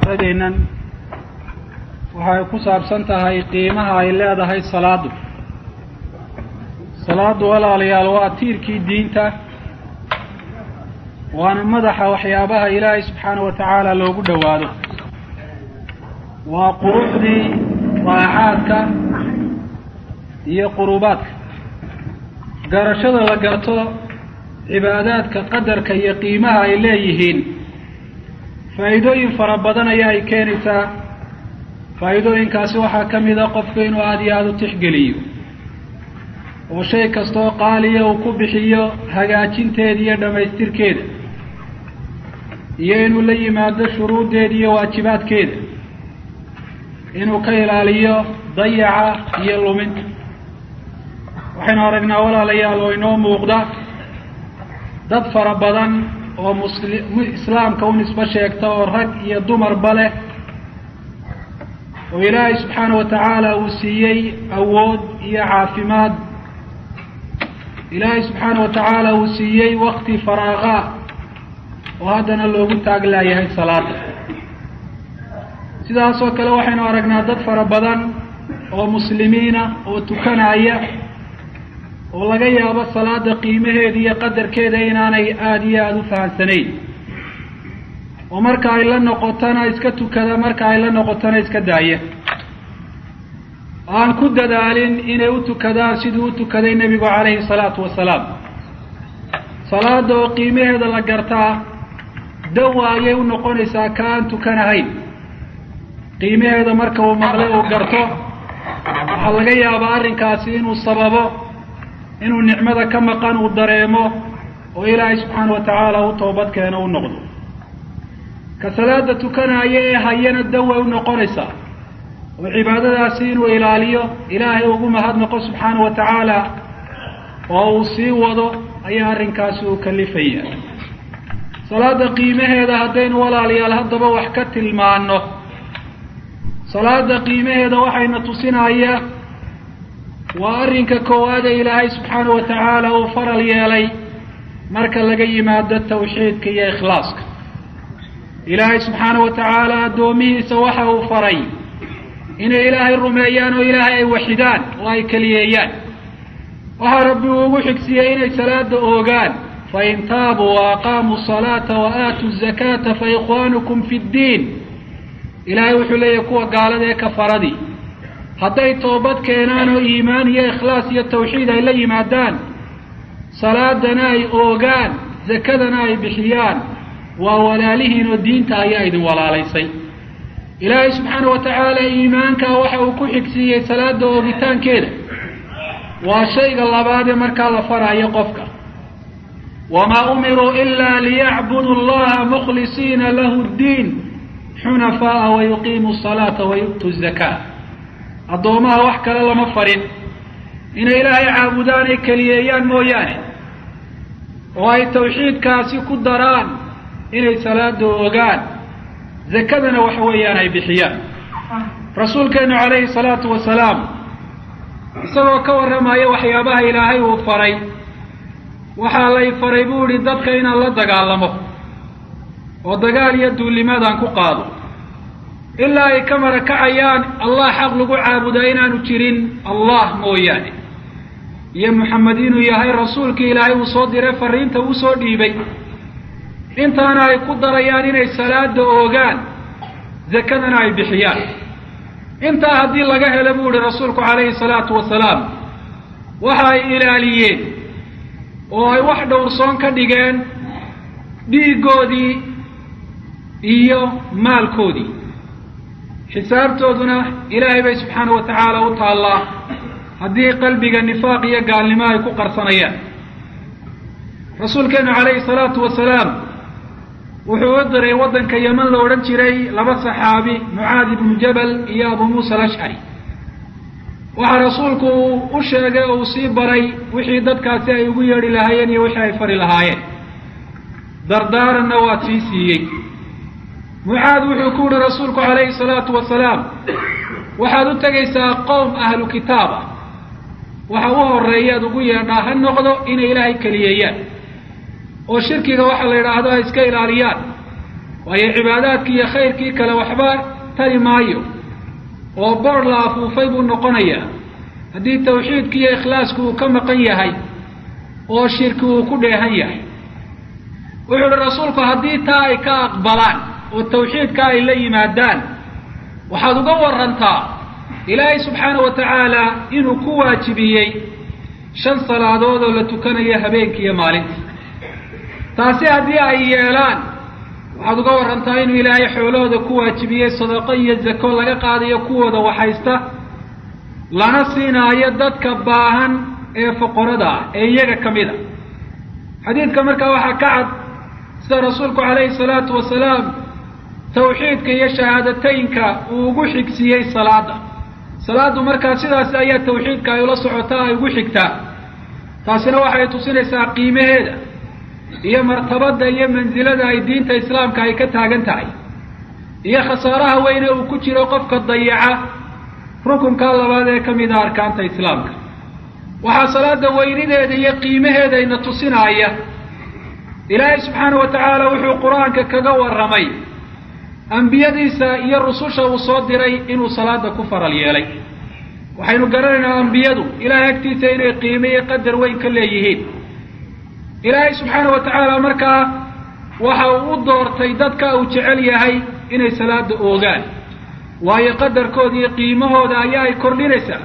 Muxaadaradeennan waxay ku saabsan tahay qiimaha ay leedahay salaadu. Salaadu, walaalayaal, waa tiirkii diinta, waana madaxa waxyaabaha Ilaahay subxaanahu wa tacaala loogu dhowaado, waa quruxdii daacaadka iyo qurubaadka. Garashada la garto cibaadaadka qadarka iyo qiimaha ay leeyihiin faa'iidooyin fara badan ayaa ay keenaysaa. Faa'iidooyinkaasi waxaa ka mid a qofku inuu aada iyo aada u tixgeliyo oo shay kastoo qaaliya uu ku bixiyo hagaajinteeda iyo dhammaystirkeeda, iyo inuu la yimaado shuruuddeeda iyo waajibaadkeeda, inuu ka ilaaliyo dayaca iyo luminta. Waxaynu aragnaa, walaalayaal, oo inoo muuqda dad fara badan oo musli islaamka u nisbo sheegta oo rag iyo dumarba leh, oo Ilaahay subxaana wa tacaala uu siiyey awood iyo caafimaad, Ilaahay subxaana wa tacaala uu siiyey wakti faraaqaa, oo haddana loogu taag laayahay salaada. Sidaasoo kale waxaynu aragnaa dad fara badan oo muslimiina oo tukanaya, oo laga yaabo salaada qiimaheeda iyo qadarkeeda inaanay aada iyo aada u fahamsanayn, oo marka ay la noqotona iska tukada, marka ay la noqotona iska daaya, aan ku dadaalin inay u tukadaan siduu u tukaday Nebigu calayhi salaatu wasalaam. Salaada oo qiimaheeda la gartaa dawa ayay u noqonaysaa ka aan tukanahayn. Qiimaheeda marka uu maqlay uu garto, waxaa laga yaabaa arrinkaasi inuu sababo inuu nicmada ka maqan uu dareemo oo Ilaahay subxaana wa tacaala u toobad keeno, u noqdo. Ka salaada tukanaya ee hayana daway u noqonaysaa, oo cibaadadaasi inuu ilaaliyo, Ilaahay ugu mahadnaqo subxaana wa tacaala oo uu sii wado ayaa arrinkaasi uu kalifaya. Salaada qiimaheeda haddaynu, walaalayaal, haddaba wax ka tilmaano, salaada qiimaheeda waxayna tusinaya waa arrinka koowaad ee Ilaahay subxaana wa tacaala uu faral yeelay marka laga yimaado tawxiidka iyo ikhlaaska. Ilaahay subxaana wa tacaala addoomihiisa waxa uu faray inay Ilaahay rumeeyaan oo Ilaahay ay waxidaan oo ay keliyeeyaan. Waxaa Rabbi uu ugu xigsiiyey inay salaada oogaan: fain taabuu wa aqaamuu salaata wa aatuu zakaata fa ikhwaanukum fi ddiin. Ilaahay wuxuu leeyahy, kuwa gaalada ee kafaradii hadday toobad keenaan oo iimaan iyo ikhlaas iyo tawxiid ay la yimaadaan, salaadana ay oogaan, zakadana ay bixiyaan, waa walaalihiin oo diinta ayaa idin walaalaysay. Ilaahay subxaana wa tacaala iimaankaa waxa uu ku xigsiiyey salaada oogitaankeeda. Waa shayga labaadee markaa la farayo qofka. Wamaa umiruu ilaa liyacbudu allaha mukhlisiina lahu ddiin xunafaaa wayuqiimu salaata wayu'tu zakaa. Addoomaha wax kale lama farin inay Ilaahay caabudaan ay keliyeeyaan mooyaane, oo ay tawxiidkaasi ku daraan inay salaada ogaan, zakadana waxa weeyaan ay bixiyaan. Rasuulkeenu calayhi salaatu wasalaam isagoo ka warramaya waxyaabaha Ilaahay uu faray, waxaa lay faray, buu idhi, dadka inaan la dagaalamo oo dagaal iyo duulimaadaan ku qaado ilaa ay ka marakacayaan Allah xaq lagu caabudaa inaanu jirin Allah mooyaane, iyo Moxamed inuu yahay rasuulkii Ilaahay uu soo diray, fariinta uu soo dhiibay. Intaana ay ku darayaan inay salaada oogaan, zakadana ay bixiyaan. Intaa haddii laga helo, buu ihi rasuulku calayhi salaatu wasalaam, waxa ay ilaaliyeen oo ay wax dhowrsoon ka dhigeen dhiiggoodii iyo maalkoodii, xisaabtooduna Ilaahay bay subxaana wa tacaala u taallaa haddii qalbiga nifaaq iyo gaalnimo ay ku qarsanayaan. Rasuulkeenu calayhi salaatu wasalaam wuxuu u diray waddanka Yeman la odhan jiray laba saxaabi, Mucaad ibnu Jabal iyo Abu Muusa Alashcari. Waxaa rasuulku uu u sheegay oo uu sii baray wixii dadkaasi ay ugu yeedhi lahaayeen iyo wixii ay fari lahaayeen, dardaaranna waa sii siiyey. Mucaad wuxuu ku yihi rasuulku calayhi salaatu wasalaam: waxaad u tegaysaa qowm ahlu kitaab ah, waxa u horeeyaad ugu yeedhaa ha noqdo inay Ilaahay keliyeeyaan oo shirkiga waxa la yidhaahdo ay iska ilaaliyaan. Waayo cibaadaadkii iyo khayrkii kale waxba tari maayo oo boor la afuufay buu noqonayaa haddii tawxiidki iyo ikhlaasku uu ka maqan yahay oo shirki uu ku dheehan yahay. Wuxuu uhi rasuulku haddii taa ay ka aqbalaan oo tawxiidka ay la yimaadaan, waxaad uga warantaa Ilaahay subxaana wa tacaala inuu ku waajibiyey 5 salaadood oo la tukanayo habeenkii iyo maalintii. Taasi haddii ay yeelaan, waxaad uga warantaa inuu Ilaahay xoolahooda ku waajibiyey sadaqo iyo zako laga qaadayo kuwooda waxaysta, lana siinaayo dadka baahan ee fuqarada ah ee iyaga ka mid a. Xadiidka markaa waxaa ka cad sida rasuulku calayhi salaatu wasalaam tawxiidka iyo shahaadateynka uu ugu xigsiiyey salaada. Salaadu markaa sidaas ayaa tawxiidka ay ula socotaa, ay ugu xigtaa. Taasina waxay tusinaysaa qiimaheeda iyo martabada iyo mansilada ay diinta islaamka ay ka taagan tahay, iyo khasaaraha weyne uu ku jiro qofka dayaca rukunka labaad ee ka mid ah arkaanta islaamka. Waxaa salaada weynideeda iyo qiimaheeda ina tusinaya Ilaahay subxaanahu wa tacaala wuxuu qur-aanka kaga warramay ambiyadiisa iyo rususha uu soo diray inuu salaada ku faral yeelay. Waxaynu garanaynaa ambiyadu Ilaahay agtiisa inay qiime iyo qadar weyn ka leeyihiin. Ilaahay subxaanahu wa tacaala markaa waxa uu u doortay dadka uu jecel yahay inay salaada oogaan, waayo qadarkooda iyo qiimahooda ayaa ay kordhinaysaa.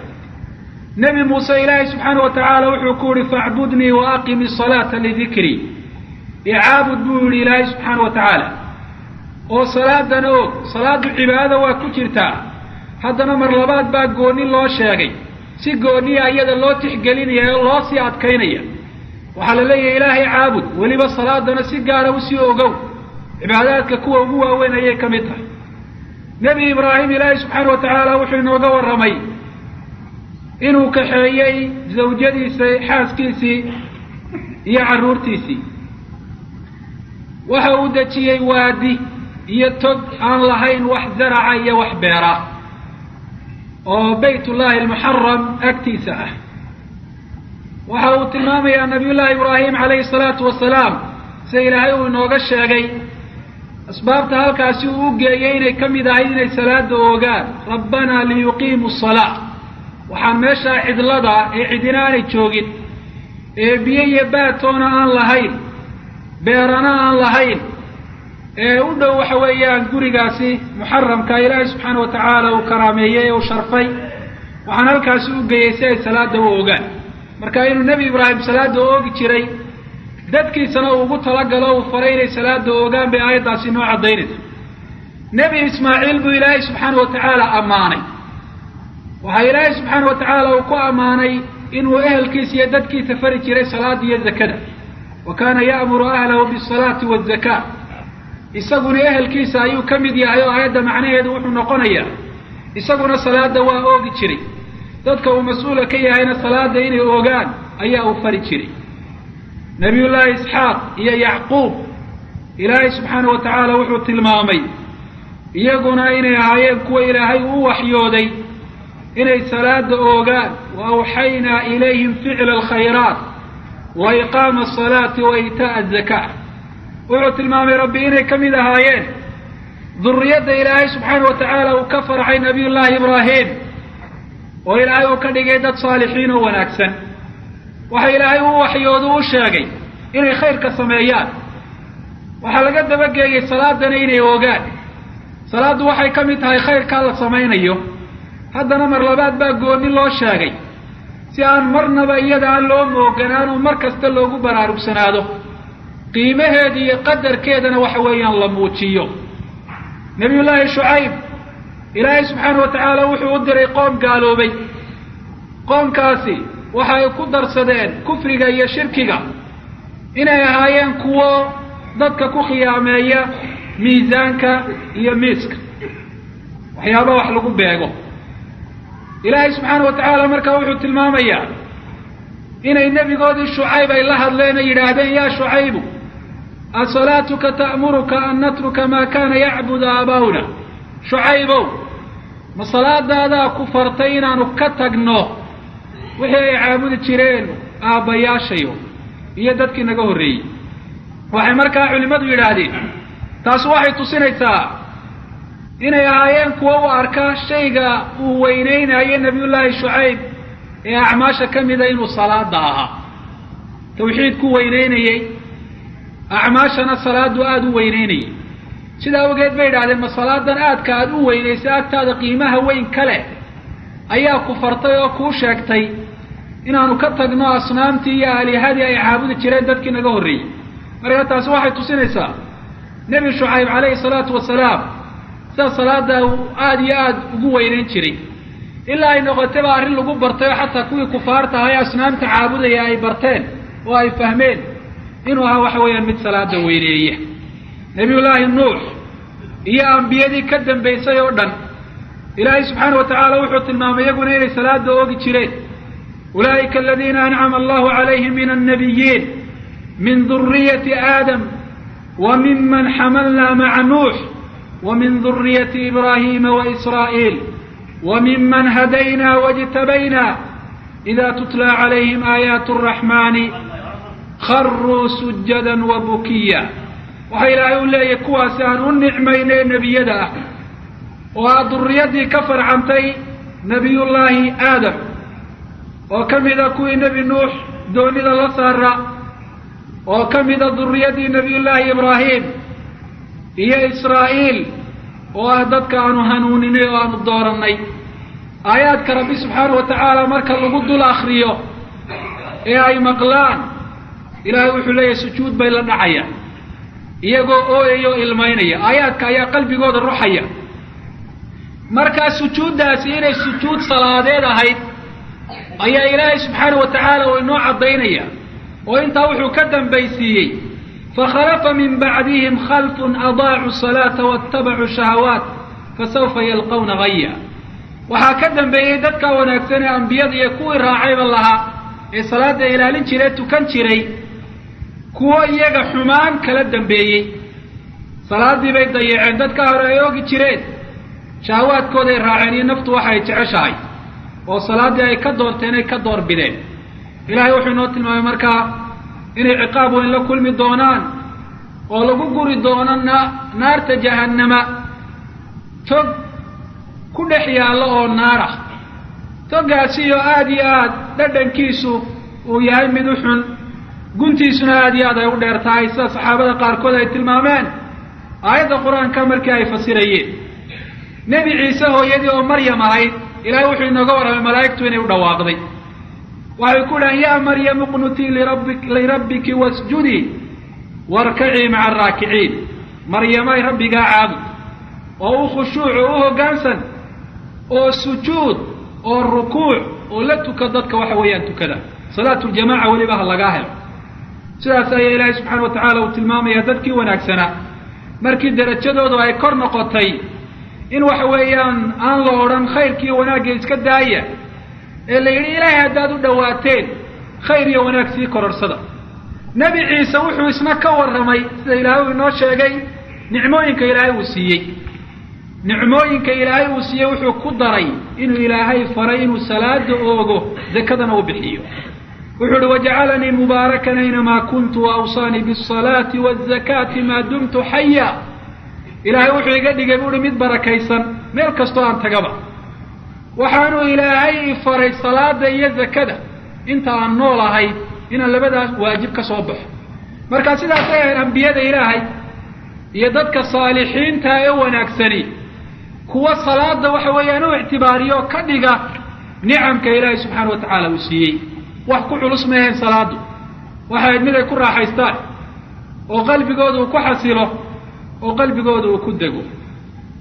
Nebi Muuse Ilaahay subxaanahu wa tacaala wuxuu ku yihi facbudnii wa aqimi salaata lidikrii, icaabud buu yihi Ilaahay subxaanahu wa tacaala, oo salaadana oog. Salaadu cibaadada waa ku jirtaa, haddana mar labaad baa gooni loo sheegay, si gooniya iyada loo tixgelinaya oo loo sii adkaynaya. Waxaa la leeyahay Ilaahay caabud, weliba salaadana si gaara usii ogow, cibaadaadka kuwa ugu waaweyn ayay ka mid tahay. Nebi Ibraahim Ilaahay subxaanahu wa tacaala wuxuu inooga warramay inuu kaxeeyey zawjadiisa, xaaskiisii iyo carruurtiisii. Waxa uu dejiyey waadi iyo tog aan lahayn wax zaraca iyo wax beera oo Baytullaahi almuxaram agtiisa ah. Waxa uu tilmaamayaa Nabiyullaahi Ibraahim calayhi salaatu wasalaam, sida Ilaahay uu inooga sheegay asbaabta halkaasi uu u geeyey inay ka mid ahayd inay salaada oogaan. Rabbanaa liyuqiimu asalaa, waxaan meeshaa cidlada ee cidina aanay joogin, ee biyo iyo baatoona aan lahayn, beerana aan lahayn, ee u dhow waxa weeyaan gurigaasi muxaramka Ilaahay subxaana wa tacaala uu karaameeyey ee uu sharfay, waxaan halkaasi u geeyey si ay salaada u ogaan. Marka inuu Nebi Ibraahim salaada oogi jiray, dadkiisana uu ugu talagalo uu faray inay salaada oogaan bay aayaddaasi noo caddaynaysa. Nebi Ismaaciil buu Ilaahay subxaana wa tacaala ammaanay. Waxaa Ilaahay subxaana wa tacaala uu ku ammaanay inuu ehelkiisa iyo dadkiisa fari jiray salaada iyo zakada. Wa kaana ya'muru ahlahu bisalaati wazakaa, isaguna ehelkiisa ayuu ka mid yahay oo aayadda macnaheedu wuxuu noqonayaa isaguna salaada waa oogi jiray, dadka uu mas-uula ka yahayna salaada inay oogaan ayaa uu fari jiray. Nabiyullaahi Isxaaq iyo Yacquub Ilaahay subxaana wa tacaala wuxuu tilmaamay iyaguna inay ahaayeen kuwa Ilaahay uu waxyooday inay salaada oogaan. Wa awxaynaa ilayhim ficla alkhayraat wa iqaama asalaati wa iitaa'a azakaa. Wuxuu tilmaamay Rabbi inay ka mid ahaayeen durriyadda Ilaahay subxaana wa tacaala uu ka farxay Nabiyullaahi Ibraahim, oo Ilaahay uu ka dhigay dad saalixiin oo wanaagsan. Waxa Ilaahay uu waxyoodu u sheegay inay khayrka sameeyaan. Waxaa laga dabageeyey salaadana inay oogaan. Salaaddu waxay ka mid tahay khayrkaa la samaynayo, haddana mar labaad baa gooni loo sheegay si aan marnaba iyada aan loo mooganaan oo mar kasta loogu baraarugsanaado, qiimaheeda iyo qadarkeedana waxa weeyaan la muujiyo. Nabiyullaahi Shucayb Ilaahay subxaana wa tacaala wuxuu u diray qoom gaaloobay. Qoomkaasi waxa ay ku darsadeen kufriga iyo shirkiga inay ahaayeen kuwo dadka ku khiyaameeya miisaanka iyo miiska, waxyaabaha wax lagu beego. Ilaahay subxaana wa tacaala markaa wuxuu tilmaamayaa inay nebigoodii Shucayb ay la hadleen oo yidhaahdeen yaa Shucaybu asalaatuka ta'muruka an natruka maa kaana yacbudu aabaa'una. Shucaybow, ma salaadaadaa ku fartay inaanu ka tagno wixii ay caabudi jireen aabbayaashayo iyo dadkii naga horreeyey? Waxay markaa culimmadu yidhaahdeen Taasi waxay tusinaysaa inay ahaayeen kuwo u arka shayga uu weyneynayo nabiyullaahi Shucayb ee acmaasha ka mida inuu salaada ahaa, tawxiid ku weyneynayey, acmaashana salaadu aada u weyneynayey. Sidaa awgeed bay idhahdeen, ma salaadan aadka aada u weynaysay agtaada qiimaha weyn ka leh ayaa ku fartay oo kuu sheegtay inaanu ka tagno asnaamtii iyo aalihadii ay caabudi jireen dadkii naga horreeyey? Marka taasi waxay tusinaysaa Nebi Shucayb calayhi salaatu wasalaam sida salaada uu aada iyo aada ugu weyneyn jiray, ilaa ay noqotayba arrin lagu bartay oo xataa kuwii kufaarta ahaa ee asnaamta caabudaya ay barteen oo ay fahmeen inuu ahaa waxa weeyaan mid salaada weyneeya. Nabiyullaahi Nuux iyo ambiyadii ka dambaysay oo dhan, Ilaahay subxaana wa tacaala wuxuu tilmaamay iyaguna inay salaada oogi jireen. Ulaa'ika aladiina ancama allahu calayhim min annabiyiin min duriyati Aadam wa miman xamalna maca Nuux wa min duriyati Ibraahiima wa Israa'iil wa miman hadaynaa wajtabaynaa ida tutlaa calayhim aayaatu araxmaani kharuu sujadan wa bukiya. Waxaa Ilaahay u leeyahy kuwaasi aan u nicmaynay nebiyada ah oo ah duriyadii ka farcantay Nebiyullaahi Aadam, oo ka mida kuwii Nebi Nuux doonida la saara, oo ka mida duriyadii Nebiyullaahi Ibraahim iyo Israa'iil, oo ah dadka aanu hanuuninay oo aanu doorannay. Aayaadka Rabbi subxaana wa tacaala marka lagu dul akriyo ee ay maqlaan, Ilaahay wuxuu leeyahay sujuud bay la dhacayaan iyagoo ooyaya oo ilmaynaya. Aayaadka ayaa qalbigooda ruxaya. Markaa sujuuddaasi inay sujuud salaadeed ahayd ayaa Ilaahay subxaana wa tacaala uu inoo caddaynaya, oo intaa wuxuu ka dambaysiiyey: fakhalafa min bacdihim khalfun adaacuu salaata waattabacuu shahawaat fasawfa yalqawna gaya. Waxaa ka dambeeyey dadka wanaagsan ee ambiyada iyo kuwii raacayba lahaa ee salaada ilaalin jiray, tukan jiray, kuwo iyaga xumaan kala dambeeyey. Salaadii bay dayaceen dadka hore ay oogi jireen, shahawaadkooday raaceen iyo naftu waxay jeceshahay, oo salaaddii ay ka doorteen ay ka door bideen. Ilaahay wuxuu inoo tilmaamay markaa inay ciqaab weyn la kulmi doonaan oo lagu guri doono naarta jahannama, tog ku dhex yaallo oo naar ah, togaasi oo aada iyo aad dhadhankiisu uu yahay mid u xun, guntiisuna aada iyo aad ay u dheer tahay, sida saxaabada qaarkood ay tilmaameen aayadda Qur-aanka markii ay fasirayeen. Nebi Ciise hooyadii oo Maryam ahayd, Ilaahay wuxuu inooga warramay malaa'igtu inay u dhawaaqday. Waxay ku dhahan: yaa Maryam uqnutii lirabbiki wasjudii warkacii maca araakiciin. Maryamay, Rabbigaa caabud oo u khushuuc oo u hoggaansan oo sujuud oo rukuuc oo la tuka dadka waxa weeyaan tukada, salaatu ljamaca weliba ha lagaa helo. Sidaas ayaa Ilaahay subxaana wa tacaala uu tilmaamaya dadkii wanaagsanaa markii derajadoodu ay kor noqotay in waxa weeyaan aan la odhan khayrkiiyo wanaagga iska daaya, ee la yidhi Ilaahay haddaad u dhowaateen khayr iyo wanaag sii kororsada. Nebi Ciise wuxuu isna ka warramay, sida Ilaahay uu inoo sheegay, nicmooyinka Ilaahay uu siiyey. Nicmooyinka Ilaahay uu siiyey wuxuu ku daray inuu Ilaahay faray inuu salaada oogo, zakadana uu bixiyo. Wuxuu uhi: wajacalanii mubaarakan aynamaa kuntu waawsaanii biasalaati waazakaati maa dumtu xaya. Ilaahay wuxuu iga dhigay, buuhi, mid barakaysan meel kastoo aan tagaba, waxaanuu Ilaahay i faray salaada iyo zakada inta aan nool ahay inaan labadaas waajib ka soo baxo. Marka sidaasay ahayd ambiyada Ilaahay iyo dadka saalixiinta ee wanaagsani kuwa salaada waxa weeyaan u ictibaariyo, ka dhiga nicamka Ilaahay subxaana wa tacaala uu siiyey. Wax ku culus ma ahayn salaadu, waxay ahayd mid ay ku raaxaystaan oo qalbigooda uu ku xasilo oo qalbigooda uu ku dego.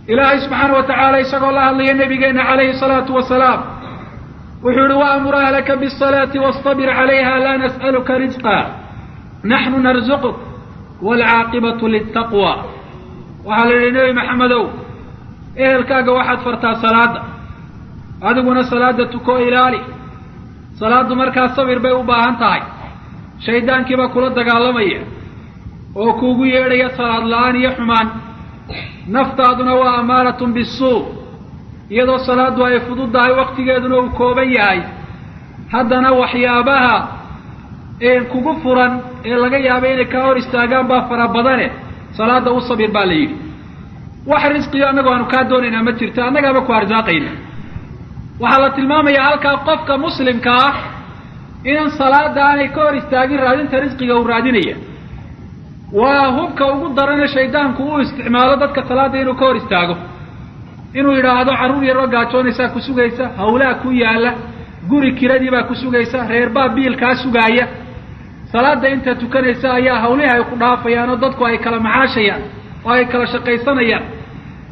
Ilaahay subxaana wa tacaala isagoo la hadlaya nabigeenna calayhi salaatu wasalaam wuxuu yihi: waamur ahlaka biasalaati wastabir calayha, laa nas'aluka risqa, naxnu narzuquk, waalcaaqibatu liltaqwa. Waxaa la yidhi: Nebi Maxamedow, ehelkaaga waxaad fartaa salaada, adiguna salaada tuko, ilaali salaaddu. Markaa sabir bay u baahan tahay. Shaydaankiibaa kula dagaalamaya oo kuugu yeedhaya salaad la-aan iyo xumaan, naftaaduna waa amaaratun bisuu. Iyadoo salaaddu ay fududdahay, waktigeeduna uu kooban yahay, haddana waxyaabaha ee kugu furan ee laga yaabay inay kaa hor istaagaan baa fara badane. Salaada u sabir baa la yidhi. Wax risqiyo annagu aanu kaa doonaynaa ma jirto, annagaaba ku arsaaqayna. Waxaa la tilmaamayaa halkaa qofka muslimka ah inaan salaada aanay ka hor istaagin raadinta risqiga uu raadinaya. Waa hubka ugu darane shaydaanku uu isticmaalo dadka salaada inuu ka hor istaago, inuu yidhaahdo carruur yaroo gaajoonaysaa ku sugaysa, hawlaa ku yaalla, guri kiradii baa ku sugaysa, reerbaa biilkaa sugaaya. Salaada intaad tukanaysa ayaa hawlihii ay ku dhaafayaan oo dadku ay kala macaashayaan oo ay kala shaqaysanayaan.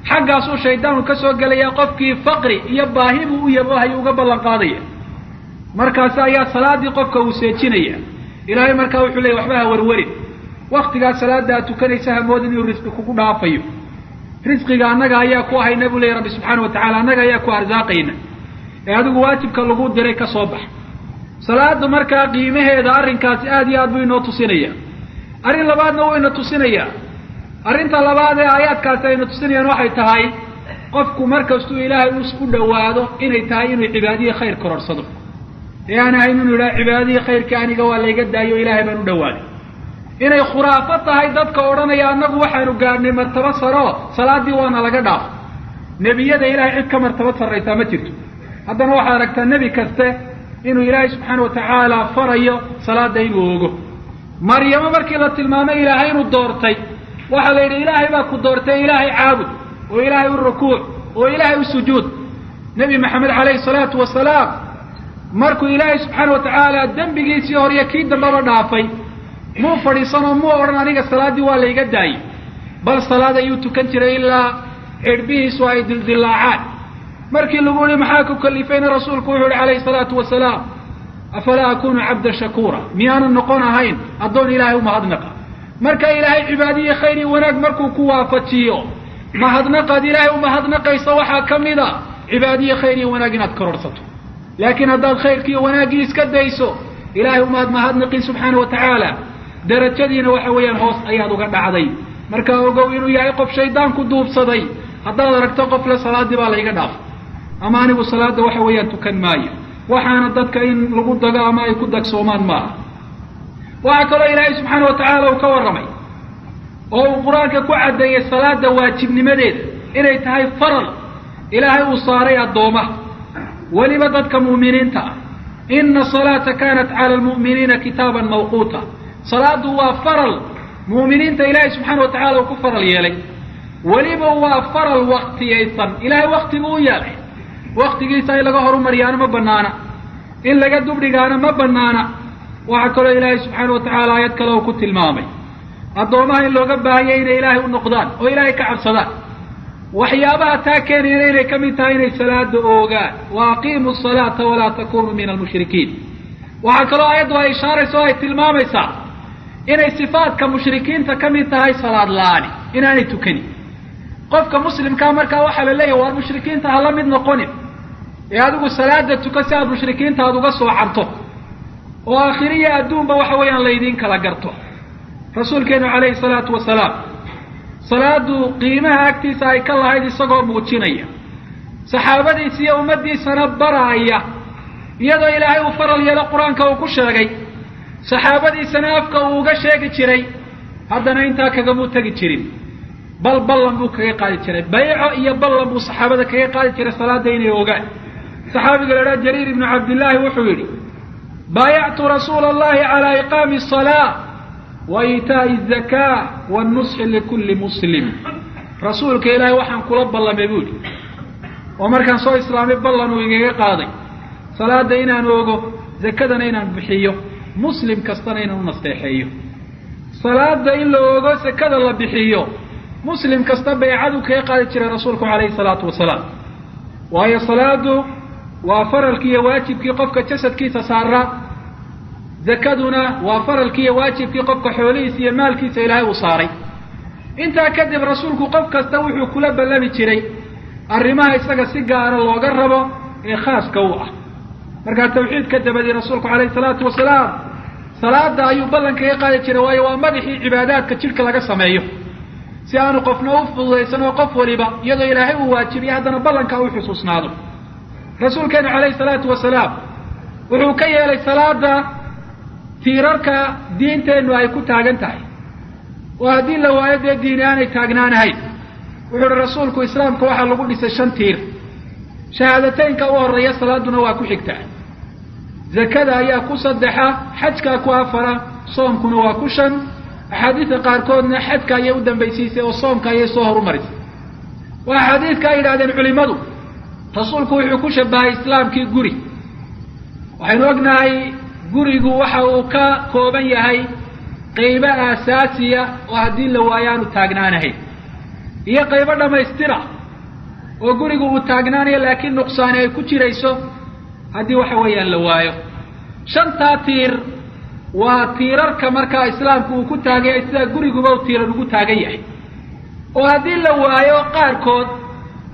Xaggaasuu shaydaanku ka soo gelayaa, qofkii faqri iyo baahi buu u yaboohayo uga ballan qaadaya. Markaasi ayaa salaadii qofka uu seejinaya. Ilaahay markaa wuxuu leeyay waxba ha warwarin, waktigaa salaada aad tukanaysa hamoodin inuu risqi kugu dhaafayo. Risqiga annaga ayaa ku hayna buu leeyay Rabbi subxaana wa tacala, annaga ayaa ku arsaaqayna, ee adigu waajibka lagu diray ka soo bax. Salaadu markaa qiimaheeda arrinkaasi aad iyo aad buu inoo tusinaya. Arrin labaadna wuu ina tusinayaa. Arrinta labaad ee aayaadkaasi ayna tusinayaan waxay tahay qofku markastuu ilaahay u dhowaado inay tahay inuu cibaadihii khayr kororsado, ee aan ahayn inuu yidhaha cibaadihii khayrkii aniga waa layga daayo ilaahay baan u dhowaaday. Inay khuraafo tahay dadka odhanaya annagu waxaanu gaadhnay martabo saroo salaaddii waana laga dhaafo. Nebiyada ilaahay cid ka martabo sarraysaa ma jirto. Haddana waxaad aragtaa nebi kaste inuu ilaahay subxaana wa tacaala farayo salaada inuu ogo. Maryamo markii la tilmaamay ilaahay inuu doortay, waxaa la yidhi ilaahay baa ku doortay, ilaahay caabud oo ilaahay u rukuuc oo ilaahay u sujuud. Nebi Maxamed calayhi salaatu wasalaam markuu ilaahay subxaana wa tacaala dembigiisii hor iyo kii dambaba dhaafay, muu fadhiisanoo muu odhan aniga salaaddii waa layga daayey, bal salaad ayuu tukan jiray ilaa xidhbihiisu ay dildillaacaan. Markii lagu yihi maxaa ku kalifayna, rasuulku wuxuu yihi calayhi salaatu wasalaam, afalaa akunu cabda shakuura, miyaanan noqon ahayn addoon ilaahay u mahadnaqa? Marka ilaahay cibaadihii khayr iyo wanaag markuu ku waafajiyo, mahadnaqaad ilaahay u mahadnaqaysa waxaa ka mid a cibaadihii khayr iyo wanaag inaad kororsato. Laakiin haddaad khayrkiiyo wanaaggii iska dayso, ilaahay umaad mahadnaqin subxaana wa tacaala, darajadiina waxa weeyaan hoos ayaad uga dhacday. Markaa ogow inuu yahay qof shaydaanku duubsaday haddaad aragto qof le salaaddii baa layga dhaafay ama anigu salaadda waxa weeyaan tukan maayo. Waxaana dadka in lagu dago ama ay ku dagsoomaan maaha. Waxaa kaloo ilaahay subxaana wa tacaala uu ka warramay oo uu qur-aanka ku caddeeyey salaada waajibnimadeeda inay tahay faral ilaahay uu saaray addoomaha, weliba dadka mu'miniinta ah. Ina asalaata kaanat cala almu'miniina kitaaban mawquuta. Salaadu waa faral mu'miniinta ilaahay subxaana wa tacala uu ku faral yeelay, weliba waa faral waktiyaysan. Ilaahay wakti buu u yeelay, waktigiisa in laga horumariyaana ma banaana, in laga dubdhigaana ma banaana. Waxaa kaloo ilaahay subxaana wa tacaala aayad kale uu ku tilmaamay addoomaha in looga baahanyay inay ilaahay u noqdaan oo ilaahay ka cabsadaan. Waxyaabaha taa keenayana inay ka mid tahay inay salaada oogaan, wa aqiimu asalaata walaa takunuu min almushrikiin. Waxaa kaloo aayaddu ay ishaaraysa oo ay tilmaamaysaa inay sifaadka mushrikiinta ka mid tahay salaad la-aani, inaanay tukanin. Qofka muslimkaa markaa waxaa la leeyahay waar mushrikiinta ha la mid noqonin, ee adigu salaada tuka si aad mushrikiinta aad uga soo carto oo aakhiriya adduunba waxa weeyaan laydiin kala garto. Rasuulkeenu calayhi salaatu wasalaam salaadu qiimaha agtiisa ay ka lahayd isagoo muujinaya, saxaabadiisa iyo ummaddiisana baraaya, iyadoo ilaahay uu faral yeelo qur-aanka uu ku sheegay, saxaabadiisana afka uu uga sheegi jiray, haddana intaa kagamuu tegi jirin, bal ballan buu kaga qaadi jiray, bayco iyo ballan buu saxaabada kaga qaadi jiray salaada inay ogaan. Saxaabiga la idhaha Jariir ibnu Cabdillaahi wuxuu yidhi, baayactu rasuula allahi calaa iqaami asalaa wa iitaa'i azakaa wannusxi likulli muslim. Rasuulka ilaahay waxaan kula ballamay buu yidhi, oo markaan soo islaamay ballan uu igaga qaaday salaada inaan oogo, zakadana inaan bixiyo, muslim kastana inaan u nasteexeeyo. Salaada in la oogo, sakada la bixiyo, muslim kasta baycaduu kaga qaadi jiray rasuulku calayhi salaatu wasalaam. Waayo salaadu waa faralkii iyo waajibkii qofka jasadkiisa saaraa, zakaduna waa faralkii iyo waajibkii qofka xoolihiisa iyo maalkiisa ilaahay uu saaray. Intaa kadib rasuulku qof kasta wuxuu kula ballami jiray arrimaha isaga si gaara looga rabo ee khaaska u ah. Markaa tawxiidka dabadii rasuulku calayhi salaatu wasalaam salaada ayuu ballan kaga qaadi jiray, waayo waa madaxii cibaadaadka jidhka laga sameeyo, si aanu qofna u fududaysan oo qof waliba iyadoo ilaahay uu waajibiyey haddana ballanka u xusuusnaado. Rasuulkeenu calayhi salaatu wasalaam wuxuu ka yeelay salaada tiirarka diinteennu ay ku taagan tahay. Oo haddii la waayo dee diini aanay taagnaanahayn. Wuxuu uhi rasuulku islaamka waxaa lagu dhisay 5 tiir. Shahaadateynka u horreeya, salaaduna waa ku xigtaa, zakada ayaa ku 3, xajkaa ku 4, soomkuna waa ku 5. Axaadiidka qaarkoodna xajka ayay u dambaysiisay oo soomka ayay soo horumarisay. Waa xadiidka ay yidhahdeen culimadu rasuulku wuxuu ku shabahay islaamkii guri. Waxaynu ognahay gurigu waxa uu ka kooban yahay qaybo aasaasiya oo haddii la waayo aanu taagnaanahayn, iyo qaybo dhammaystira oo gurigu uu taagnaanayo laakiin nuqsaani ay ku jirayso haddii waxa weeyaan la waayo. 5taa tiir waa tiirarka markaa islaamku uu ku taagan yahay, sidaa guriguba uu tiirar ugu taagan yahay. Oo haddii la waayo qaarkood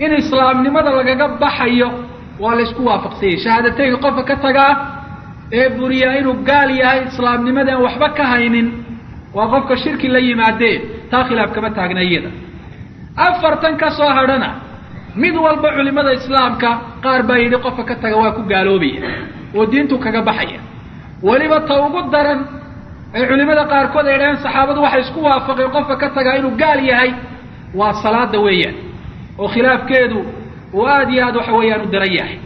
in islaamnimada lagaga baxayo waa la isku waafaqsanyay. Shahaadateynka qofka ka tagaa ee buriyaa inuu gaal yahay, islaamnimada aan waxba ka haynin, waa qofka shirki la yimaadee, taa khilaaf kama taagna iyada. 4tan ka soo hadhana mid walba culimada islaamka qaar baa yidhi qofka ka taga waa ku gaaloobaya oo diintu kaga baxaya. Weliba ta ugu daran ay culimada qaarkood ay dhaheen saxaabadu waxay isku waafaqeen qofka ka tagaa inuu gaal yahay waa salaada weeyaan, oo khilaafkeedu uu aad iyo aad waxa weeyaan u daran yahay.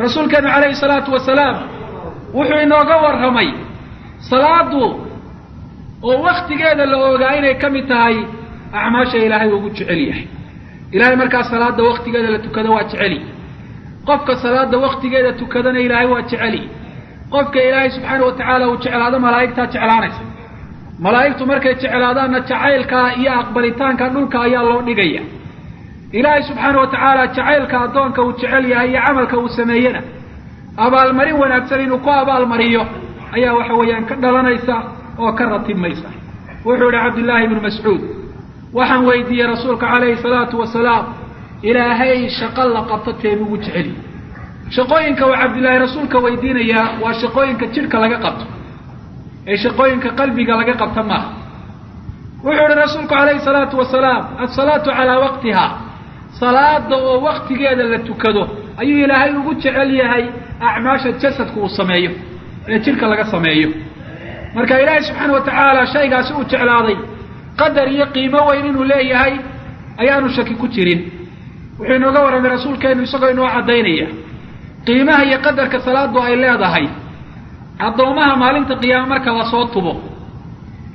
Rasuulkeenu calayhi salaatu wasalaam wuxuu inooga warramay salaadu oo waktigeeda la ogaa inay ka mid tahay acmaasha ilaahay ugu jecel yahay. Ilaahay markaa salaada waktigeeda la tukado waa jeceli, qofka salaada waktigeeda tukadana ilaahay waa jeceli. Qofka ilaahay subxaana wa tacaala uu jeclaado malaa'igtaa jeclaanaysa, malaa'igtu markay jeclaadaanna jacaylkaa iyo aqbalitaanka dhulka ayaa loo dhigaya. Ilaahay subxaana wa tacaala jacaylka addoonka uu jecel yahay iyo camalka uu sameeyena abaalmarin wanaagsan inuu ku abaalmariyo ayaa waxa weeyaan ka dhalanaysa oo ka ratibmaysa. Wuxuu yihi Cabdullaahi ibnu Mascuud, waxaan weydiiyey rasuulka calayhi salaatu wasalaam, ilaahay shaqo la qabto teebu ugu jeceliy. Shaqooyinka uu Cabdillaahi rasuulka weydiinayaa waa shaqooyinka jidhka laga qabto ee shaqooyinka qalbiga laga qabto maaha. Wuxuu yihi rasuulku calayhi salaatu wasalaam, alsalaatu calaa waqtiha, salaada oo waktigeeda la tukado ayuu ilaahay ugu jecel yahay acmaasha jasadku uu sameeyo ee jidhka laga sameeyo. Marka ilaahay subxaana wa tacaala shaygaasi uu jeclaaday qadar iyo qiimo weyn inuu leeyahay ayaanu shaki ku jirin. Wuxuu inooga warramay rasuulkeenu isagoo inoo caddaynaya qiimaha iyo qadarka salaadu ay leedahay. Addoomaha maalinta qiyaame marka lasoo tubo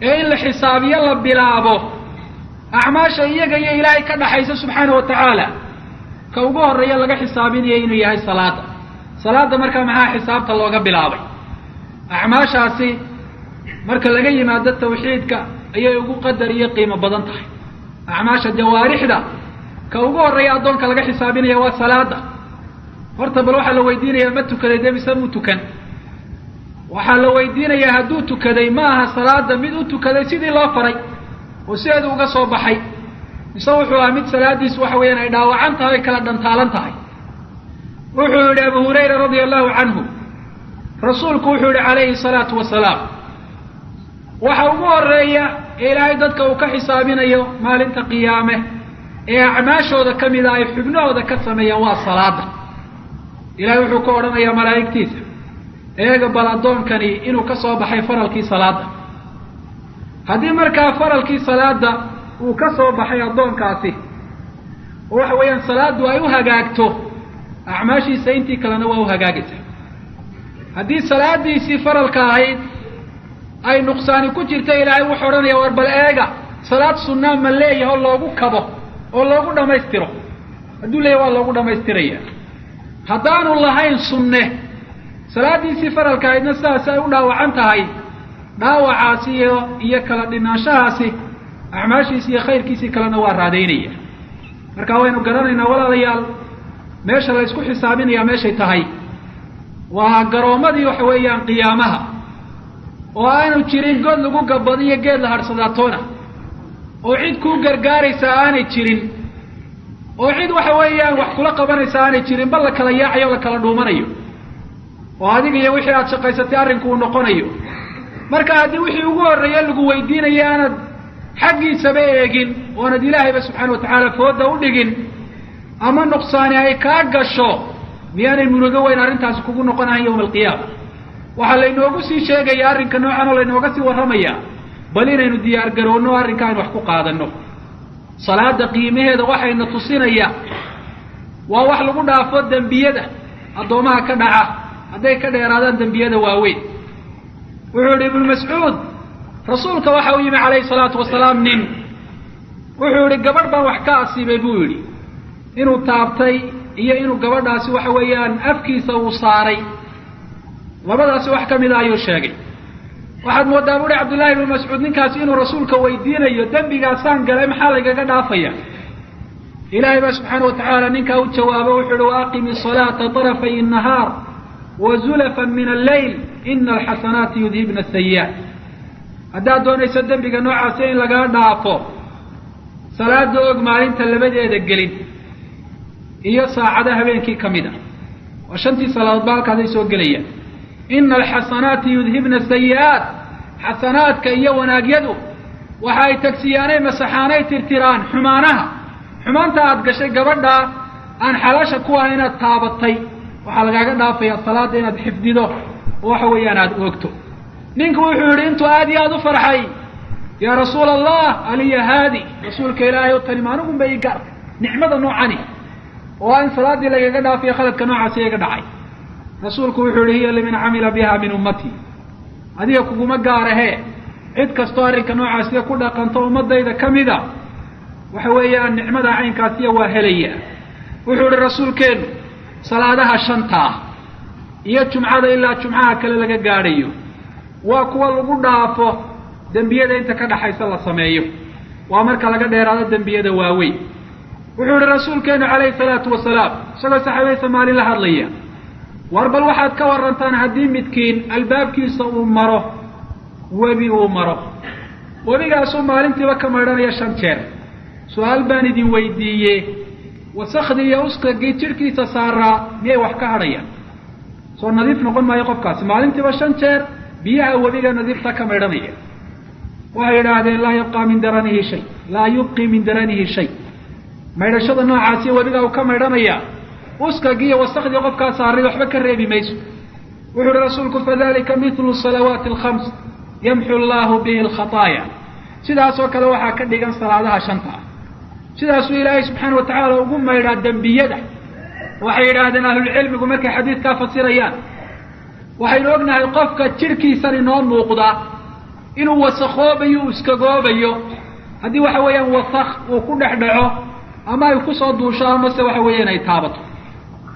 ee in la xisaabiyo la bilaabo acmaasha iyaga iyo ilaahay ka dhaxaysa subxaana wa tacaala, ka ugu horreeya laga xisaabinaya inuu yahay salaada. Salaada markaa maxaa xisaabta looga bilaabay? Acmaashaasi marka laga yimaado tawxiidka ayay ugu qadar iyo qiimo badan tahay. Acmaasha jawaarixda ka ugu horreeya addoonka laga xisaabinaya waa salaada. Horta bal waxaa la weydiinayaa ma tukaday dee mise muu tukan? Waxaa la weydiinayaa hadduu tukaday ma aha salaada mid u tukaday sidii loo faray oo sideedu uga soo baxay, mise wuxuu ahaa mid salaadiisu waxa weeyaan ay dhaawacan tahay, kala dhantaalan tahay. Wuxuu yidhi Abu Hurayra radia allahu canhu, rasuulku wuxuu yihi calayhi salaatu wasalaam, waxa ugu horreeya ee ilaahay dadka uu ka xisaabinayo maalinta qiyaame ee acmaashooda ka mida ay xubnahooda ka sameeyaan waa salaada. Ilahay wuxuu ku odhanayaa malaa'igtiisa, eega bal addoonkani inuu ka soo baxay faralkii salaada. Haddii markaa faralkii salaada uu ka soo baxay addoonkaasi oo waxa weeyaan salaaddu ay u hagaagto, acmaashiisa intii kalena waa u hagaagaysaa. Haddii salaadiisii faralka ahayd ay nuqsaani ku jirta, ilaahay wuxuu odhanaya war bal eega salaad sunnaa ma leeyahay oo loogu kabo oo loogu dhammaystiro. Hadduu leeyahay waa loogu dhammaystiraya. Haddaanu lahayn sunne, salaadiisii faralka ahaydna sidaasi ay u dhaawacan tahay, dhaawacaasi iyo kala dhinaanshahaasi acmaashiisi iyo khayrkiisii kalena waa raadaynaya. Marka waynu garanaynaa walaalayaal, meesha la isku xisaabinayaa meeshay tahay waa garoomadii waxa weeyaan qiyaamaha, oo aanu jirin god lagu gabadiyo geed la hadhsadaa toona, oo cid kuu gargaaraysa aanay jirin, oo cid waxa weeyaan wax kula qabanaysa aanay jirin, bal la kala yaacayo o la kala dhuumanayo, oo adiga iyo wixii aad shaqaysatay arrinku uu noqonayo. Marka haddii wixii ugu horreeye lagu weydiinaya aanad xaggiisaba eegin, oonad ilaahayba subxaana wa tacaala fooda u dhigin, ama nuqsaani ay kaa gasho, miyaanay murugo weyn arrintaasi kugu noqonahayn yowma alqiyaama? Waxaa laynoogu sii sheegaya arrinka noocan oo laynooga sii warramaya Bal inaynu diyaar garoonno arrinka aynu wax ku qaadanno. Salaada qiimaheeda waxayna tusinaya waa wax lagu dhaafo dembiyada addoomaha ka dhaca hadday ka dheeraadaan dembiyada waaweyn. Wuxuu yidhi Ibnu Mascuud, rasuulka waxa u yimi calayhi salaatu wasalaam nin, wuxuu yidhi gabadh baan wax ka asiibay buu yidhi, inuu taabtay iyo inuu gabadhaasi waxa weeyaan afkiisa uu saaray, labadaasi wax ka mida ayuu sheegay. Waxaad moodaa buuhi Cabdullaahi ibnu Mascuud ninkaasi inuu rasuulka weydiinayo dembigaasaan galay maxaa lagaga dhaafaya. Ilaahay baa subxaana watacaala ninkaa u jawaabo, wuxuu uhi waaqimi salaata tarafay nahaar wa zulafan min alleyl ina alxasanaati yudhibna asayi'aat. Haddaad doonayso dembiga noocaasi in lagaa dhaafo, salaada og maalinta labadeeda gelin iyo saacada habeenkii ka mid ah, waa shantii salaadood ba halkaasay soo gelayaan. Ina alxasanaati yudhibna asayi'aat, xasanaadka iyo wanaagyadu waxa ay tagsiyaanay masaxaanay tirtiraan xumaanaha. Xumaanta aada gashay gabadhaa aan xalaasha ku ah inaad taabatay, waxaa lagaaga dhaafayaa salaada inaad xifdido oo waxa weeyaan aada oogto. Ninku wuxuu yidhi intuu aada iyo aada u farxay, yaa rasuula Allah aliya haadi, rasuulka ilaahay o tani maanigun bay ii gaartay nicmada noocani oo in salaaddii lagaga dhaafayo khaladka noocaasi iga dhacay. Rasuulku wuxuu yihi hiya liman camila biha min ummatii, adiga kuguma gaarahee cid kastoo arrinka noocaasiya ku dhaqanto ummadayda ka mida waxa weeyaan nicmada caynkaasiya waa helaya. Wuxuu ihi rasuulkeennu salaadaha shanta ah iyo jumcada ilaa jumcaha kale laga gaadhayo waa kuwa lagu dhaafo dembiyada inta ka dhaxaysa la sameeyo, waa marka laga dheeraado dembiyada waaweyn. Wuxuu ihi rasuulkeennu calayhi salaatu wasalaam isagoo saxaabadiisa maalin la hadlaya, war bal waxaad ka warantaan haddii midkiin albaabkiisa uu maro webi uu maro, webigaasuu maalintiiba ka maydhanaya 5 jeer. Su-aal baan idin weydiiye, wasakhdii iyo uskagii jidhkiisa saaraa miyay wax ka hadhayaan? Soo nadiif noqon maayo qofkaasi maalintiiba 5 jeer biyaha webiga nadiifta ka maydhanaya. Waxay yidhaahdeen laa yabqaa min daranihi shay, laa yubqi min daranihi shay. Maydhashada noocaasiyo webiga uu ka maydhanaya uskagii iyo wasakhdii qofkaa saaray waxba ka reebi mayso. Wuxuu uhi rasuulku fadalika mithlu salawaati alkhams yamxu allahu bihi alkhataaya. Sidaasoo kale waxaa ka dhigan salaadaha shanta ah, sidaasuu ilaahay subxaana watacaala ugu maydhaa dembiyada. Waxay yidhaahdeen ahlulcilmigu markay xadiidkaa fasirayaan, waxaynu ognahay qofka jidhkiisan inoo muuqda inuu wasakhoobayo u iskagoobayo haddii waxa weeyaan wasakh uu ku dhex dhaco ama ay kusoo duusho amase waxa weeyaan ay taabato,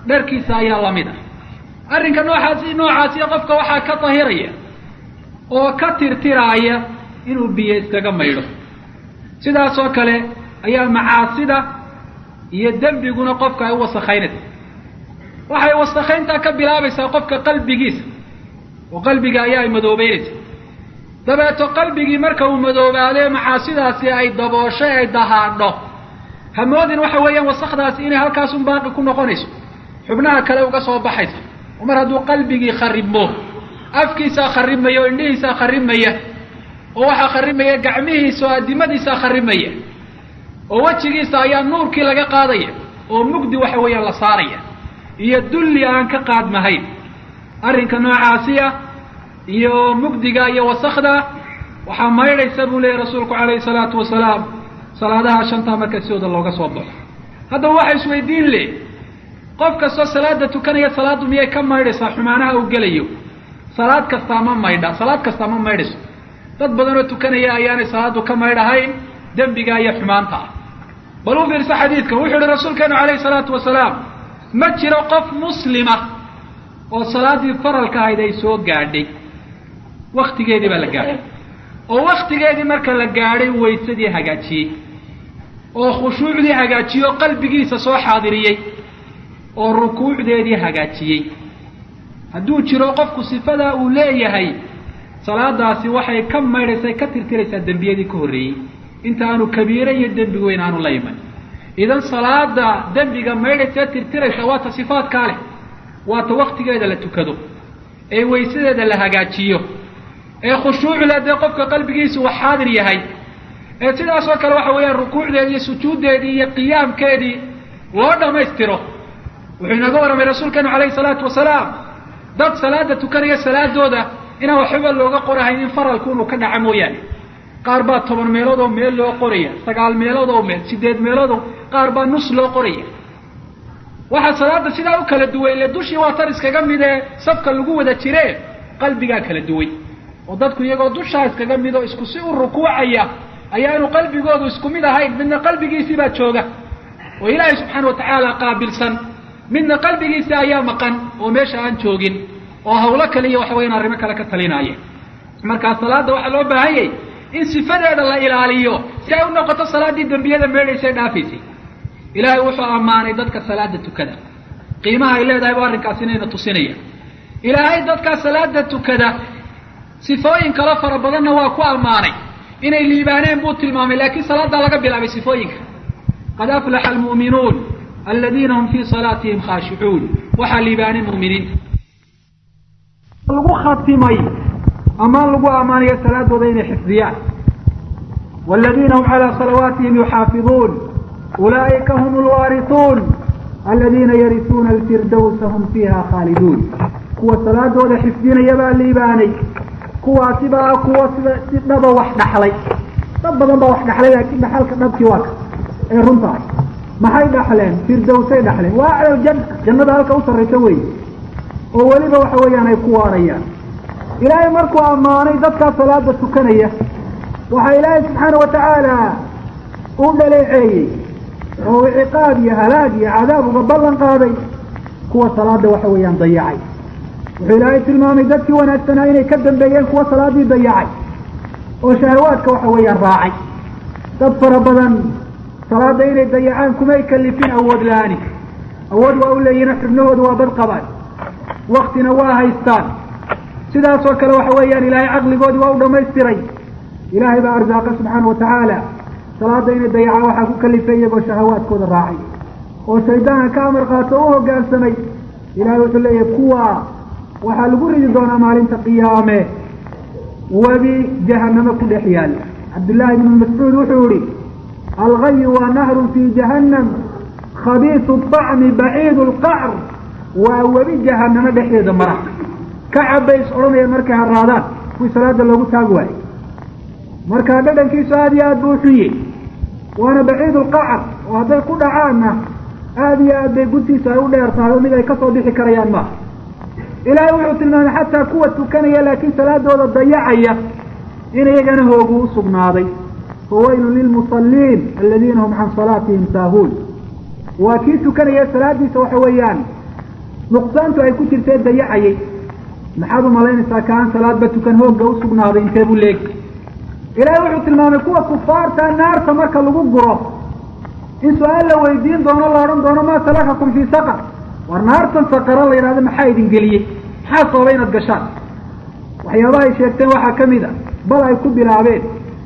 dharkiisa ayaa lamid ah. Arrinka noocaasiya qofka waxaa ka dahiraya oo ka tirtiraaya inuu biyo iskaga maydho. Sidaasoo kale ayaa macaasida iyo dembiguna qofka ay u wasakhaynaysa. Waxay wasakhayntaa ka bilaabaysaa qofka qalbigiisa, oo qalbiga ayaa ay madoobeynaysa. Dabeeto qalbigii marka uu madoobaadee macaasidaasi ay daboosho ay dahaadho, hamoodin waxa weeyaan wasakhdaasi inay halkaasun baaqi ku noqonayso, xubnaha kale uga soo baxaysa. Oo mar hadduu qalbigii kharibmo, afkiisaa kharibmaya oo indhihiisaa kharibmaya, oo waxaa kharibmaya gacmihiisa oo addimadiisaa kharibmaya, oo wejigiisa ayaa nuurkii laga qaadaya oo mugdi waxa weeyaan la saaraya iyo dulli aan ka qaadmahayn. Arrinka noocaasiya iyo mugdiga iyo wasakhda waxaa maydhaysa buu leeyahy rasuulku calayhi salaatu wasalaam salaadaha shantaa marka sidooda looga soo baxo. Haddaba waxa isweydiin leh, qof kastoo salaada tukanaya salaaddu miyay ka maydhaysaa xumaanaha uu gelayo? Salaad kastaa ma maydha, salaad kastaa ma maydhayso. Dad badan oo tukanaya ayaanay salaaddu ka maydhahayn dembiga iyo xumaanta ah. Bal u fiirso xadiidkan, wuxuu yihi rasuulkeenu calayhi salaatu wasalaam ma jiro qof muslima oo salaaddii faralka ahayd ay soo gaadhay, waktigeedii baa la gaadhay, oo waktigeedii marka la gaadhay waysadii hagaajiyey oo khushuucdii hagaajiyey oo qalbigiisa soo xaadiriyey oo rukuucdeedii hagaajiyey. Hadduu jiro qofku sifadaa uu leeyahay, salaadaasi waxay ka maydhaysaa, ka tirtiraysaa dembiyadii ka horreeyey inta aanu kabiire iyo dembi weyn aanu la iman. Idan salaada dembiga maydhaysa tirtiraysa waa ta sifaadkaa leh, waa ta waktigeeda la tukado ee waysadeeda la hagaajiyo ee khushuucla dee qofka qalbigiisu wax xaadir yahay, ee sidaasoo kale waxa weeyaan rukuucdeedii iyo sujuuddeedii iyo qiyaamkeedii loo dhammaystiro. Wuxuu inooga warramay rasuulkeenu calayhi salaatu wasalaam dad salaada tukanaya salaadooda inaan waxbaba looga qorahayn in faralku inuu ka dhaca mooyaane. Qaar baa 10 meelood oo meel loo qoraya, 9 meelood oo meel, 8 meelood oo, qaar baa nus loo qoraya. Waxaa salaada sidaa u kala duway ile dushii waa tan iskaga mid ee safka lagu wada jiree, qalbigaa kala duway oo dadku iyagoo dushaa iskaga mid oo isku si u rukuucaya ayaanu qalbigoodu isku mid ahayn. Midna qalbigiisii baa jooga oo Ilaahay subxaana watacaala qaabilsan, midna qalbigiisii ayaa maqan oo meesha aan joogin oo hawlo kale iyo waxa weyaan arrimo kale ka talinaya. Markaa salaadda waxaa loo baahanyay in sifadeeda la ilaaliyo si ay u noqoto salaaddii dembiyada meedhaysay dhaafaysay. Ilaahay wuxuu ammaanay dadka salaada tukada, qiimaha ay leedahay bu arrinkaas inayna tusinaya. Ilaahay dadkaa salaada tukada sifooyin kalo fara badanna waa ku ammaanay, inay liibaaneen buu tilmaamay, laakiin salaaddaa laga bilaabay sifooyinka. Qad aflaxa almu'minuun aladiina hum fii salaatihim khaashicuun, waxaa liibaanay mu'miniinta lagu khatimay ammaan lagu ammaanayo salaadooda inay xifdiyaan. Waladiina hum calaa salawaatihim yuxaafiduun ulaa'ika hum alwaarisuun aladiina yarisuuna alfirdawsa hum fiiha khaaliduun. Kuwa salaadooda xifdinaya baa liibaanay, kuwaasi baa kuwa sida si dhaba wax dhaxlay. Dad badan baa wax dhaxlay, laakiin dhaxalka dhabkii waa ka ee runtahay. Maxay dhaxleen? Firdawsay dhaxleen, waa acla aljanna, jannada halka u sarraysa weeye, oo weliba waxa weeyaan ay ku waarayaan. Ilaahay markuu ammaanay dadkaa salaada tukanaya, waxaa Ilaahay subxaana watacaala u dhaleeceeyey oo ciqaab iyo halaag iyo cadaab uga ballan qaaday kuwa salaada waxa weeyaan dayacay. Wuxuu Ilaahay tilmaamay dadkii wanaagsanaa inay ka dambeeyeen kuwa salaadii dayacay oo shahawaadka waxa weeyaan raacay. Dad fara badan salaada inay dayacaan kumay kalifin awood la-aani, awood waa u leeyihin, xubnahooda waa bad qabaan, waktina waa haystaan. Sidaasoo kale waxa weeyaan Ilaahay caqligoodii waa u dhamaystiray, Ilaahay baa arsaaqa subxaana watacaala. Salaada inay dayacaan waxaa ku kalifay iyagoo shahawaadkooda raacay oo shaydaanka ka amar qaato o u hoggaansamay. Ilahay wuxuu leeyahay kuwa waxaa lagu ridi doonaa maalinta qiyaame webi jahanamo ku dhex yaalla. Cabdullaahi ibnu Mascuud wuxuu yihi alghayu waa nahrun fii jahannam khabiisu طacmi baciidu lqacr, waa webi jahanamo dhexdeeda mara, ka cabays odhanayaan markay haraadaan kuwii salaada loogu taagi waayey. Markaa dhadhankiisu aada iyo aad buu uxunyey, waana baciid lqacr, oo hadday ku dhacaanna aada iyo aad bay guntiisu ay u dheer tahay oo mid ay kasoo bixi karayaan maaha. Ilaahay wuxuu tilmaamay xataa kuwa tukanaya laakiin salaadooda dayacaya in iyagana hoogu u sugnaaday. Fawaylun lilmusalliin aladiina hum can salaatihim saahuun. Waa kii tukanaya salaadiisa waxa weeyaan nuqsaantu ay ku jirtee dayacayay. Maxaad u malaynaysaa kaan salaadba tukan hoogga u sugnaaday intee buu leegi? Ilaahay wuxuu tilmaamay kuwa kufaarta naarta marka lagu guro in su-aal la weydiin doono, la odhan doono maa salakakum fii saqar, war naartan saqara la yidhahdo maxaa idin geliyey, maxaa sababay inaad gashaan? Waxyaabaha ay sheegteen waxaa ka mid a, bal ay ku bilaabeen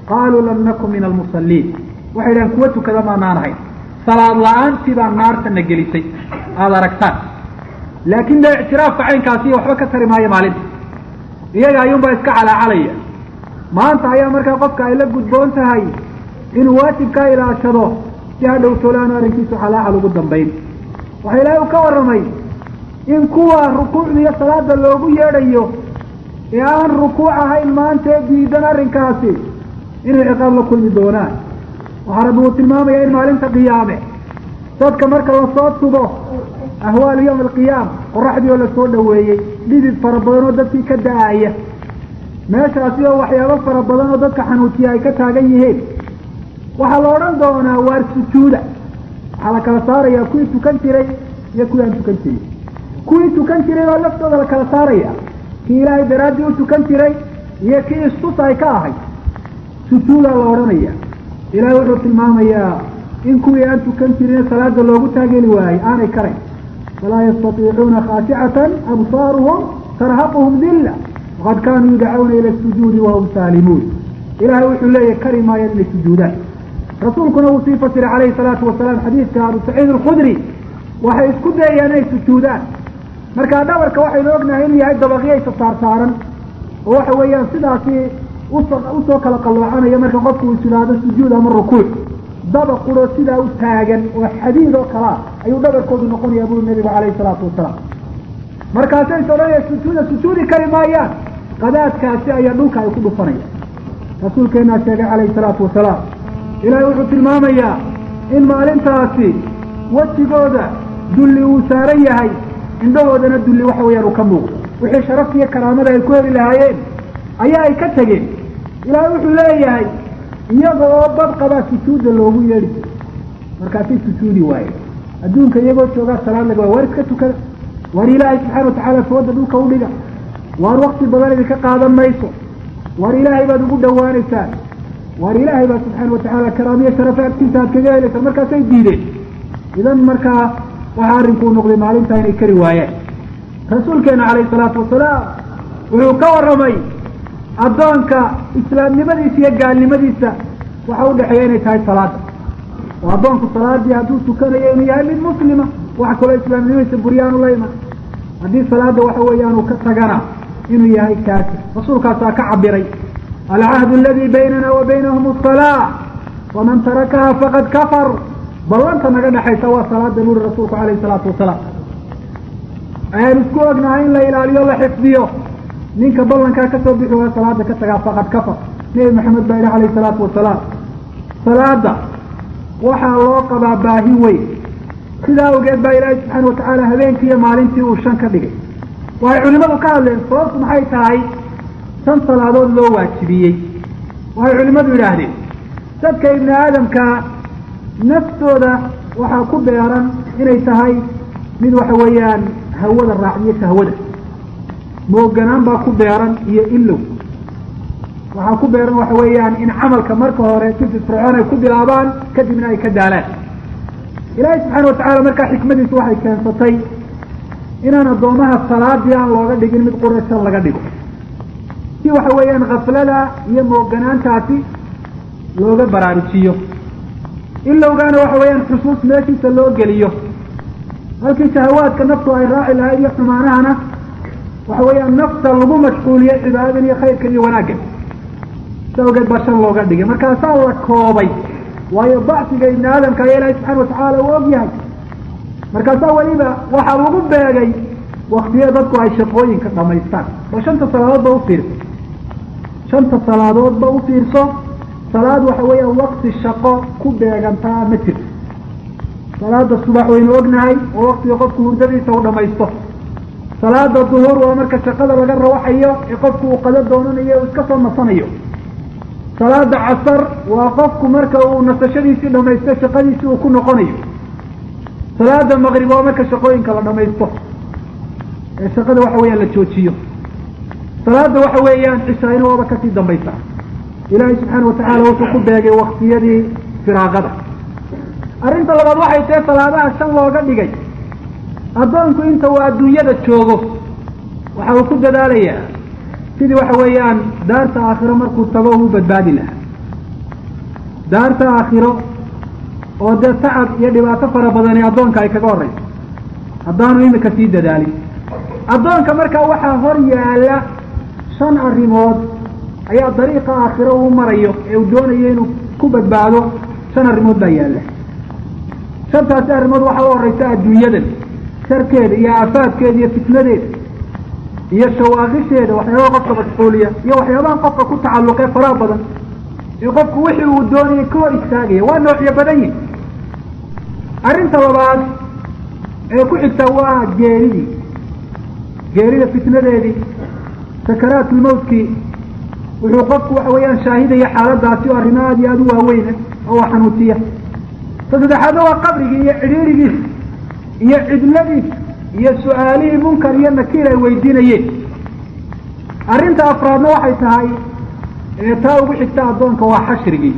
qaaluu lam nakun min almusalliin, waxay idhahaan kuwa tukada maanaan ahayn, salaad la-aantii baa naartana gelisay aada aragtaan. Laakiin dee ictiraafka caynkaasi waxba ka tari maayo maalinta, iyaga ayuunbaa iska calaacalaya. Maanta ayaa markaa qofka ay la gudboon tahay inuu waajibkaa ilaashado si hadhow tolaanu arrinkiisu calaacal ugu dambayn. Waxaa Ilaahay u ka warramay in kuwa rukuucda iyo salaada loogu yeedhayo ee aan rukuuc ahayn maanta ee diidan arrinkaasi inay ciqaab la kulmi doonaan. Waxaa Rabbi uu tilmaamaya in maalinta qiyaame dadka marka lasoo tubo ahwaalu yawmi alqiyaama, qoraxdii oo lasoo dhoweeyey, dhidid fara badan oo dadkii ka da-aaya, meeshaasi oo waxyaabo fara badan oo dadka xanuujiya ay ka taagan yihiin, waxaa la odhan doonaa waar sujuuda. Waxaa la kala saarayaa kuwii tukan jiray iyo kuwii aan tukan jirin. Kuwii tukan jiray baa laftooda la kala saaraya, kii Ilaahay daraaddii u tukan jiray iyo kii istus ay ka ahayd. Sujuudaa la odhanaya. Ilaahay wuxuu tilmaamayaa in kuwii aan tukan jirin salaada loogu taageli waayey aanay karayn. Falaa yastatiicuuna khaashicatan absaaruhum tarhaquhum dilla waqad kaanuu yudcauna ila sujuudi wahum saalimuun. Ilaahay wuxuu leeyahy kari maayaan inay sujuudaan. Rasuulkuna wuu sii fasiray calayhi salaatu wasalaam xadiidka Abu Saciid Alkhudri, waxay isku dayayaan inay sujuudaan. Markaa dhabarka waxaynu ognahay inuu yahay dabaqyaysa saarsaaran oo waxa weeyaan sidaasi usoo kala qalloocanaya marka qofku uu is idhaahdo sujuud ama rukuuc, daba quro sidaa u taagan oo xadiid oo kalea ayuu dhabarkoodu noqonayaa buri nabigu calayhi salaatu wasalaam. Markaasay is odhanaya sujuuda, sujuudi kari maayaan, qadaadkaasi ayaa dhulka ay ku dhufanaya. Rasuulkeennaa sheegay calayhi salaatu wasalaam. Ilaahay wuxuu tilmaamayaa in maalintaasi wejigooda dulli uu saaran yahay, indhahoodana dulli waxa weeyaan uu ka muuqdo. Wixii sharafta iyo karaamada ay ku heli lahaayeen ayaa ay ka tegeen. Ilaahay wuxuu leeyahay iyaga oo bad qabaa sujuudda loogu yeedhi jiray, markaasay sujuudi waayeen. Adduunka iyagoo joogaa salaad laga waay, waar iska tukada, waar Ilaahay subxaana watacaala fooda dhulka u dhiga, waar wakti badan idinka qaadan mayso, waar Ilaahay baad ugu dhowaanaysaan, waar Ilaahay baad subxaana watacaala karaamiyo sharafe agtiisa aad kaga helaysaan. Markaasay diideen. Idan markaa waxaa arrinkuu noqday maalintaa inay kari waayeen. Rasuulkeena calayhi salaatu wasalaam wuxuu ka warramay addoonka islaamnimadiisa iyo gaalnimadiisa waxa udhexeeya inay tahay salaada. Oo addoonku salaadii hadduu tukanayo inuu yahay mid muslima, wax kaloo islaamnimadiisa buryaanu la iman. Haddii salaada waxa weeyaan uu ka tagana inuu yahay kaafir. Rasuulkaasaa ka cabiray alcahdu aladi baynana wa baynahum asalaa waman tarakaha faqad kafar. Ballanta naga dhexaysa waa salaada, buuri rasuulku calayhi salaatu wasalaam. Ayaan isku ognahay in la ilaaliyo, la xifdiyo. Ninka ballankaa kasoo bixi waa salaada ka tagaa faqad kafar. Nebi Maxamed baa yihi calayhi salaatu wasalaam, salaada waxaa loo qabaa baahi weyn. Sidaa awgeed baa Ilaahay subxaana watacaala habeenkii iyo maalintii uu shan ka dhigay. Waxay culimadu ka hadleen sababtu maxay tahay shan salaadood loo waajibiyey. Waxay culimadu yidhaahdeen dadka ibni aadamka naftooda waxaa ku beeran inay tahay mid waxa weeyaan hawada raacdiyo shahwada, mooganaan baa ku beeran iyo ilow. Waxaa ku beeran waxa weeyaan in camalka marka hore si firfircoon ay ku bilaabaan, kadibna ay ka daalaan. Ilaahay subxaana watacaala markaa xikmadiisu waxay keensatay inaan addoomaha salaadii aan looga dhigin mid qurashan laga dhigo, si waxa weeyaan khaflada iyo mooganaantaasi looga baraarujiyo, ilowgaana waxa weeyaan xusuus meeshiisa loo geliyo. Halkii shahawaadka naftu ay raaci lahayd iyo xumaanahana waxa weeyaan nafta lagu mashquuliyo cibaadadan iyo khayrkan iyo wanaaggan. Si awgeed baa shan looga dhigay. Markaasaa la koobay, waayo dacfiga ibni aadamka ayaa Ilaahay subxana watacaala uu og yahay. Markaasaa weliba waxaa lagu beegay waktiya dadku ay shaqooyinka dhamaystaan. Ba shanta salaadoodba u fiirso, shanta salaadoodba u fiirso. Salaad waxa weeyaan wakti shaqo ku beegantaa ma jirto. Salaada subax waynu ognahay oo waktiga qofku hurdadiisa uu dhamaysto. Salaada duhur waa marka shaqada laga rawaxayo ee qofku uu qado doonanayo uu iska soo nasanayo. Salaada casar waa qofku marka uu nasashadiisii dhamaysto, shaqadiisii uu ku noqonayo. Salaada maqrib waa marka shaqooyinka la dhamaysto ee shaqada waxa weeyaan la joojiyo. Salaada waxa weeyaan cishaayna waaba kasii dambaysa. Ilaahay subxaana watacaala wuxuu ku beegay waktiyadii firaaqada. Arrinta labaad waxay tahay salaadaha shan looga dhigay, addoonku inta uu adduunyada joogo waxa uu ku dadaalayaa sidii waxa weeyaan daarta aakhiro markuu tago uu badbaadi lahaa. Daarta aakhiro oo dee tacab iyo dhibaato fara badani addoonka ay kaga horreyso haddaanu imika sii dadaalin. Addoonka markaa waxaa hor yaala shan arrimood ayaa dariiqa aakhiro uu marayo ee uu doonayo inuu ku badbaado. Shan arrimood baa yaalla. Shantaasi arrimood waxaa u horeysa adduunyadan sharkeeda iyo aafaadkeeda iyo fitnadeeda iyo shawaaqisheeda, waxyaabaha qofka mashquuliya iyo waxyaabaha qofka ku tacalluqee faraha badan ee qofku wixii uu doonayay ka hor istaagaya, waa noocyo badan yihin. Arrinta labaad ee ku xigta waa geeridii, geerida fitnadeedii, sakaraatulmawtkii. Wuxuu qofku waxa weeyaan shaahidaya xaaladaasi oo arrimo aada iyo aada u waaweyna oo waa xanuujiya. Ta saddexaadna waa qabrigii iyo cidhiirigiisa iyo cidladiisa iyo su-aalihii munkar iyo nakiir ay weydiinayeen. Arrinta afraadna waxay tahay ee taa ugu xigta addoonka waa xashrigii,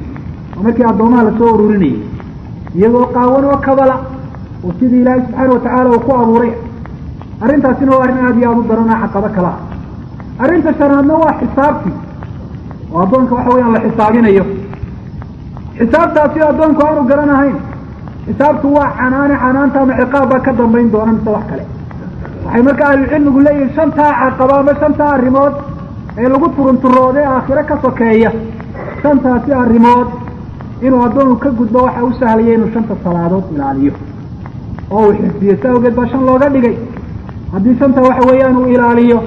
oo markii addoomaha lasoo ururinayay iyagoo qaawan oo kabala oo sidii Ilaahay subxaana watacaala uu ku abuuray. Arrintaasina waa arrin aada iyo aada u daranaa, caqabo kala ah. Arrinta shanaadna waa xisaabtii, oo addoonka waxa weyaan la xisaabinayo. Xisaabtaasi addoonku aanu garanahayn, xisaabtu waa canaane, canaanta ama ciqaab baa ka dambayn doona mise wax kale. Waxay marka ahlucilmigu leeyihin shantaa caqaba ama shantaa arrimood ee lagu turunturooday aakhiro ka sokeeya, shantaasi arrimood inuu addoonku ka gudbo waxa u sahlaya inuu shanta salaadood ilaaliyo oo uu xifdiyo. Si awgeed baa shan looga dhigay. Haddii shanta waxa weeyaan uu ilaaliyo,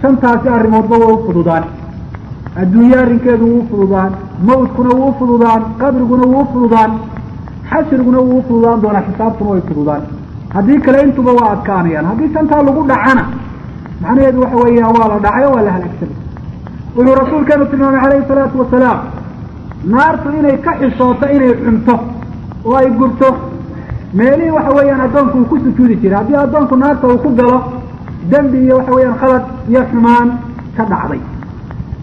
shantaasi arrimoodba way u fududaan. Adduunye arrinkeedu wuu fududaan, mawdkuna wuu fududaan, qabriguna wuu fududaan, xashriguna wuu fududaan doonaa, xisaabtuna way fududaan. Haddii kale intuba waa adkaanayaan. Haddii shantaa lagu dhacana macnaheedu waxa weeyaan waa la dhacay oo waa la halaagsamay. Wuxuu rasuulkeenu tilmaamay calayhi salaatu wasalaam naartu inay ka xishooto inay cunto oo ay gubto meelihii waxa weeyaan addoonku uu ku sujuudi jiray. Haddii addoonku naarta uu ku galo dembi iyo waxa weeyaan khalad iyo xumaan ka dhacday,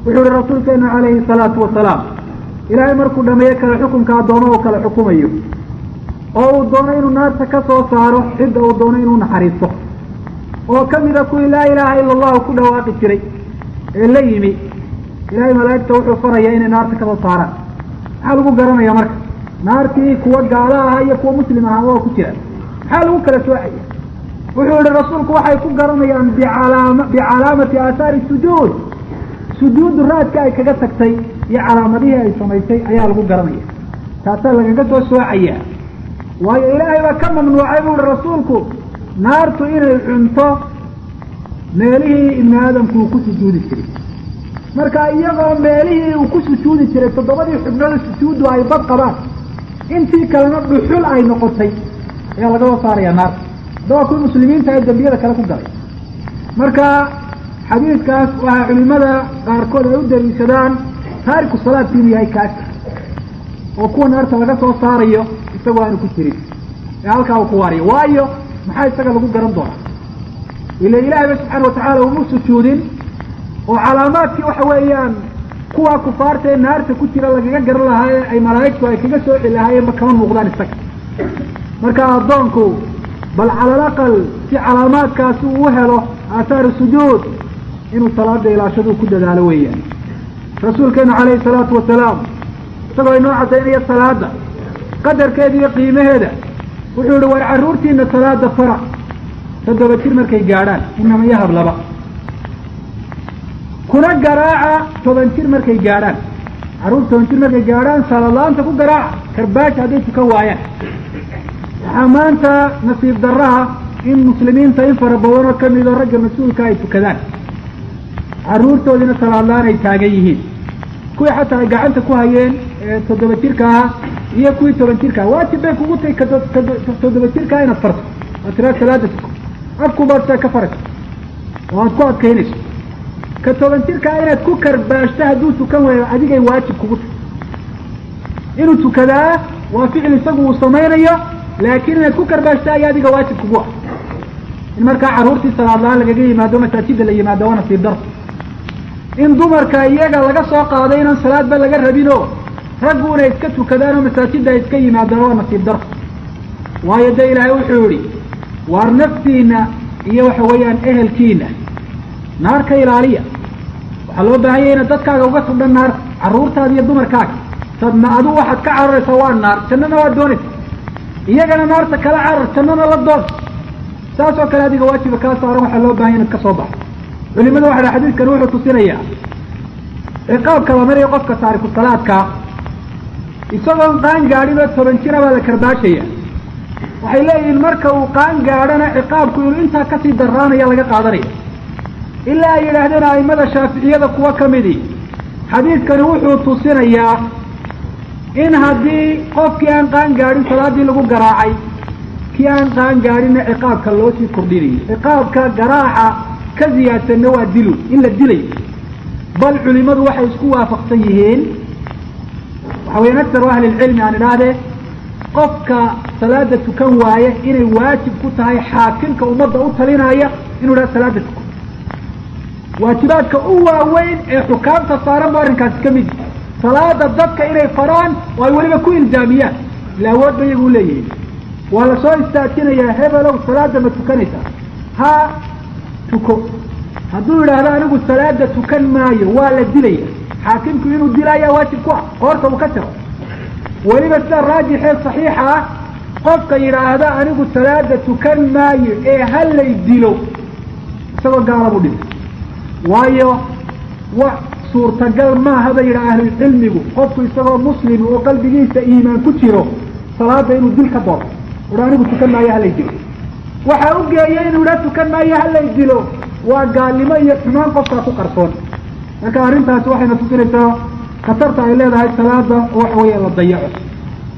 wuxuu yihi rasuulkeenu calayhi salaatu wasalaam, ilaahay markuu dhameeyo kala xukunka addooma uu kala xukumayo oo uu doono inuu naarta ka soo saaro cidda uu doono inuu naxariisto oo kamida kuwii laa ilaaha ila allahu ku dhawaaqi jiray ee la yimi, ilaahay malaa'igta wuxuu farayaa inay naarta ka soo saaraan. Maxaa lagu garanaya marka? Naartii kuwa gaalo ahaa iyo kuwa muslim ahaa waa ku jira. Maxaa lagu kala soocaya? Wuxuu yihi rasuulku waxay ku garanayaan bicalaamati aahaari sujuud, sujuuddu raadka ay kaga tagtay iyo calaamadihii ay samaysay ayaa lagu garanaya, taasaa lagaga soo soocaya. Waayo ilaahay baa ka mamnuucay buu yihi rasuulku naartu inay cunto meelihii ibni aadamku uu ku sujuudi jiray. Marka iyagoo meelihii uu ku sujuudi jiray toddobadii xubnooda sujuuddu ay bad qabaan, intii kalena dhuxul ay noqotay, ayaa laga soo saaraya naarta. Hadda waa kuwii muslimiinta ee dembiyada kale ku galay. Marka xadiidkaas waxaa culimada qaarkood ay u daliishadaan taariku salaadki inuu yahay kaafir oo kuwa naarta laga soo saarayo isagoo aanu ku jirin ee halkaa uu ku waariyo. Waayo maxaa isaga lagu garan doonaa? Ila ilaahay ba subxaana watacaala uma sujuudin oo calaamaadkii waxa weeyaan kuwa kufaarta ee naarta ku jira lagaga garan lahaa ee ay malaa'igtu ay kaga sooci lahaayeenba kama muuqdaan isaga. Marka addoonku bal cala alaqal si calaamaadkaasi uu u helo aahaaru sujuud inuu salaada ilaashaduu ku dadaalo weeyaan. Rasuulkeenu calayhi salaatu wasalaam isagoo inoo caddaynaya salaada qadarkeeda iyo qiimaheeda wuxuu yihi war carruurtiina salaada fara 7 jir markay gaadhaan, inama yahab laba, kuna garaaca 10 jir markay gaadhaan. Carruur 10 jir markay gaadhaan salaad-la'aanta ku garaaca, karbaasha hadday tukan waayaan. Waxaa maanta nasiib darraha in muslimiinta in fara badanoo kamidoo ragga mas-uulka ay tukadaan, carruurtoodiina salaad-la'aan ay taagan yihiin, kuwii xataa ay gacanta ku hayeen ee 7 jirka ahaa iyo kuwii 10 jirka aha. Waajib bay kugu tahay 7 jirkaa inaad farto oo tiraad salaada tuko, afkubaad saa ka farayso oo aad ku adkaynayso. Ka 10 jirkaa inaad ku karbaashto hadduu tukan waayo adigay waajib kugu tahay. Inuu tukadaa waa ficil isagu uu samaynayo, laakiin inaad ku karbaashto ayaa adiga waajib kugu ah. In markaa carruurtii salaad la-aan lagaga yimaado masaajida la yimaado waa nasiib daro. In dumarka iyaga laga soo qaaday inaan salaadba laga rabinoo raggu inay iska tukadaan oo masaajida ay iska yimaadaan waa nasiib daro. Waayo dee ilaahay wuxuu yihi waar naftiina iyo waxa weeyaan ehelkiina naar ka ilaaliya. Waxaa loo baahan yahay inaad dadkaaga uga sudhan naarta, carruurtaada iyo dumarkaaga. Sadna adigu waxaad ka cararaysaa waa naar, jannana waad doonaysa, iyagana naarta kala carar, jannana la doon. Saas oo kale adiga waajiba kaa saaran, waxaa loo bahan yahay inaad ka soo baxo. Culimadu waxa dhaha xadiidkan wuxuu tusinayaa ciqaabka la mariyo qofka taariku salaadkaa isagoon qaan gaadhin oo 10 jira baa la karbaashaya. Waxay leeyihiin marka uu qaan gaadhana ciqaabku inuu intaa kasii daraanaya laga qaadanaya. Ilaa ay yidhaahdeen aimada shaaficiyada kuwa kamidii xadiidkani wuxuu tusinayaa in haddii qofkii aan qaan gaadhin salaaddii lagu garaacay, kii aan qaan gaadhinna ciqaabka loo sii kordhinayo. Ciqaabka garaaca ka ziyaadsanna waa dilu, in la dilayo. Bal culimadu waxay isku waafaqsan yihiin, waxa weeyaan aktaru ahlilcilmi aan idhaahdee, qofka salaada tukan waaye inay waajib ku tahay xaakimka ummadda u talinaya inuu idhaha salaada tuko. Waajibaadka u waaweyn ee xukaamta saaran bu arrinkaasi ka mid yahay, salaada dadka inay faraan oo ay weliba ku ilzaamiyaan, ila awood ba iyagu uleeyihiin. Waa la soo istaajinayaa, hebelow salaada ma tukanaysaa? Ha tuko. Hadduu yidhaahdo anigu salaada tukan maayo, waa la dilaya. Xaakimku inuu dilaayaa waajib ku ah, qoorta uu ka jaro. Weliba sida raajixee saxiixa ah, qofka yidhaahda anigu salaada tukan maayo ee halay dilo, isagoo gaala buu dhintay. Waayo wa suurtagal maaha bay yidhaha ahlulcilmigu qofku isagoo muslim oo qalbigiisa iimaan ku jiro salaada inuu dil ka doorto, uha anigu tukan maayo halay dilo. Waxaa u geeya inuu idhaha tukan maayo halay dilo waa gaalnimo iyo xumaan qofkaa ku qarsoon. Marka arrintaasi waxayna tusinaysaa khatarta ay leedahay salaada oo waxa weeye la dayaco.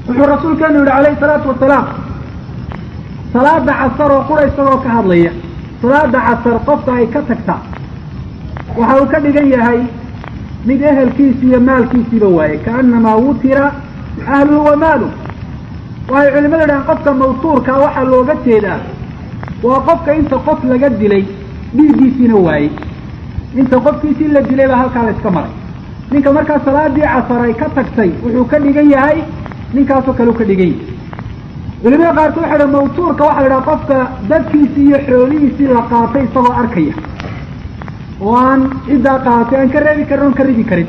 Wuxuu rasuulkeenu yihi calayhi salaatu wasalaam, salaada casar oo qura isagoo ka hadlaya, salaada casar qofka ay ka tagtaa waxa uu ka dhigan yahay mid ehelkiisi iyo maalkiisiiba waayey, kaanamaa wutira ahluhu wa maaluh. Waxay culimadu yidhahaan qofka mawtuurkaa waxaa looga jeedaa waa qofka inta qof laga dilay dhiiggiisiina waayey, inta qofkiisii la dilay baa halkaa la iska maray. Ninka markaa salaadii casar ay ka tagtay wuxuu ka dhigan yahay ninkaasoo kale u ka dhigan yahay. Culimada qaarkood waxay dhaha mawtuurka waxaa la idhaha qofka dadkiisii iyo xoolihiisii la qaatay isagoo arkaya oo aan ciddaa qaadatay aan ka reebi karin oon ka ridi karin.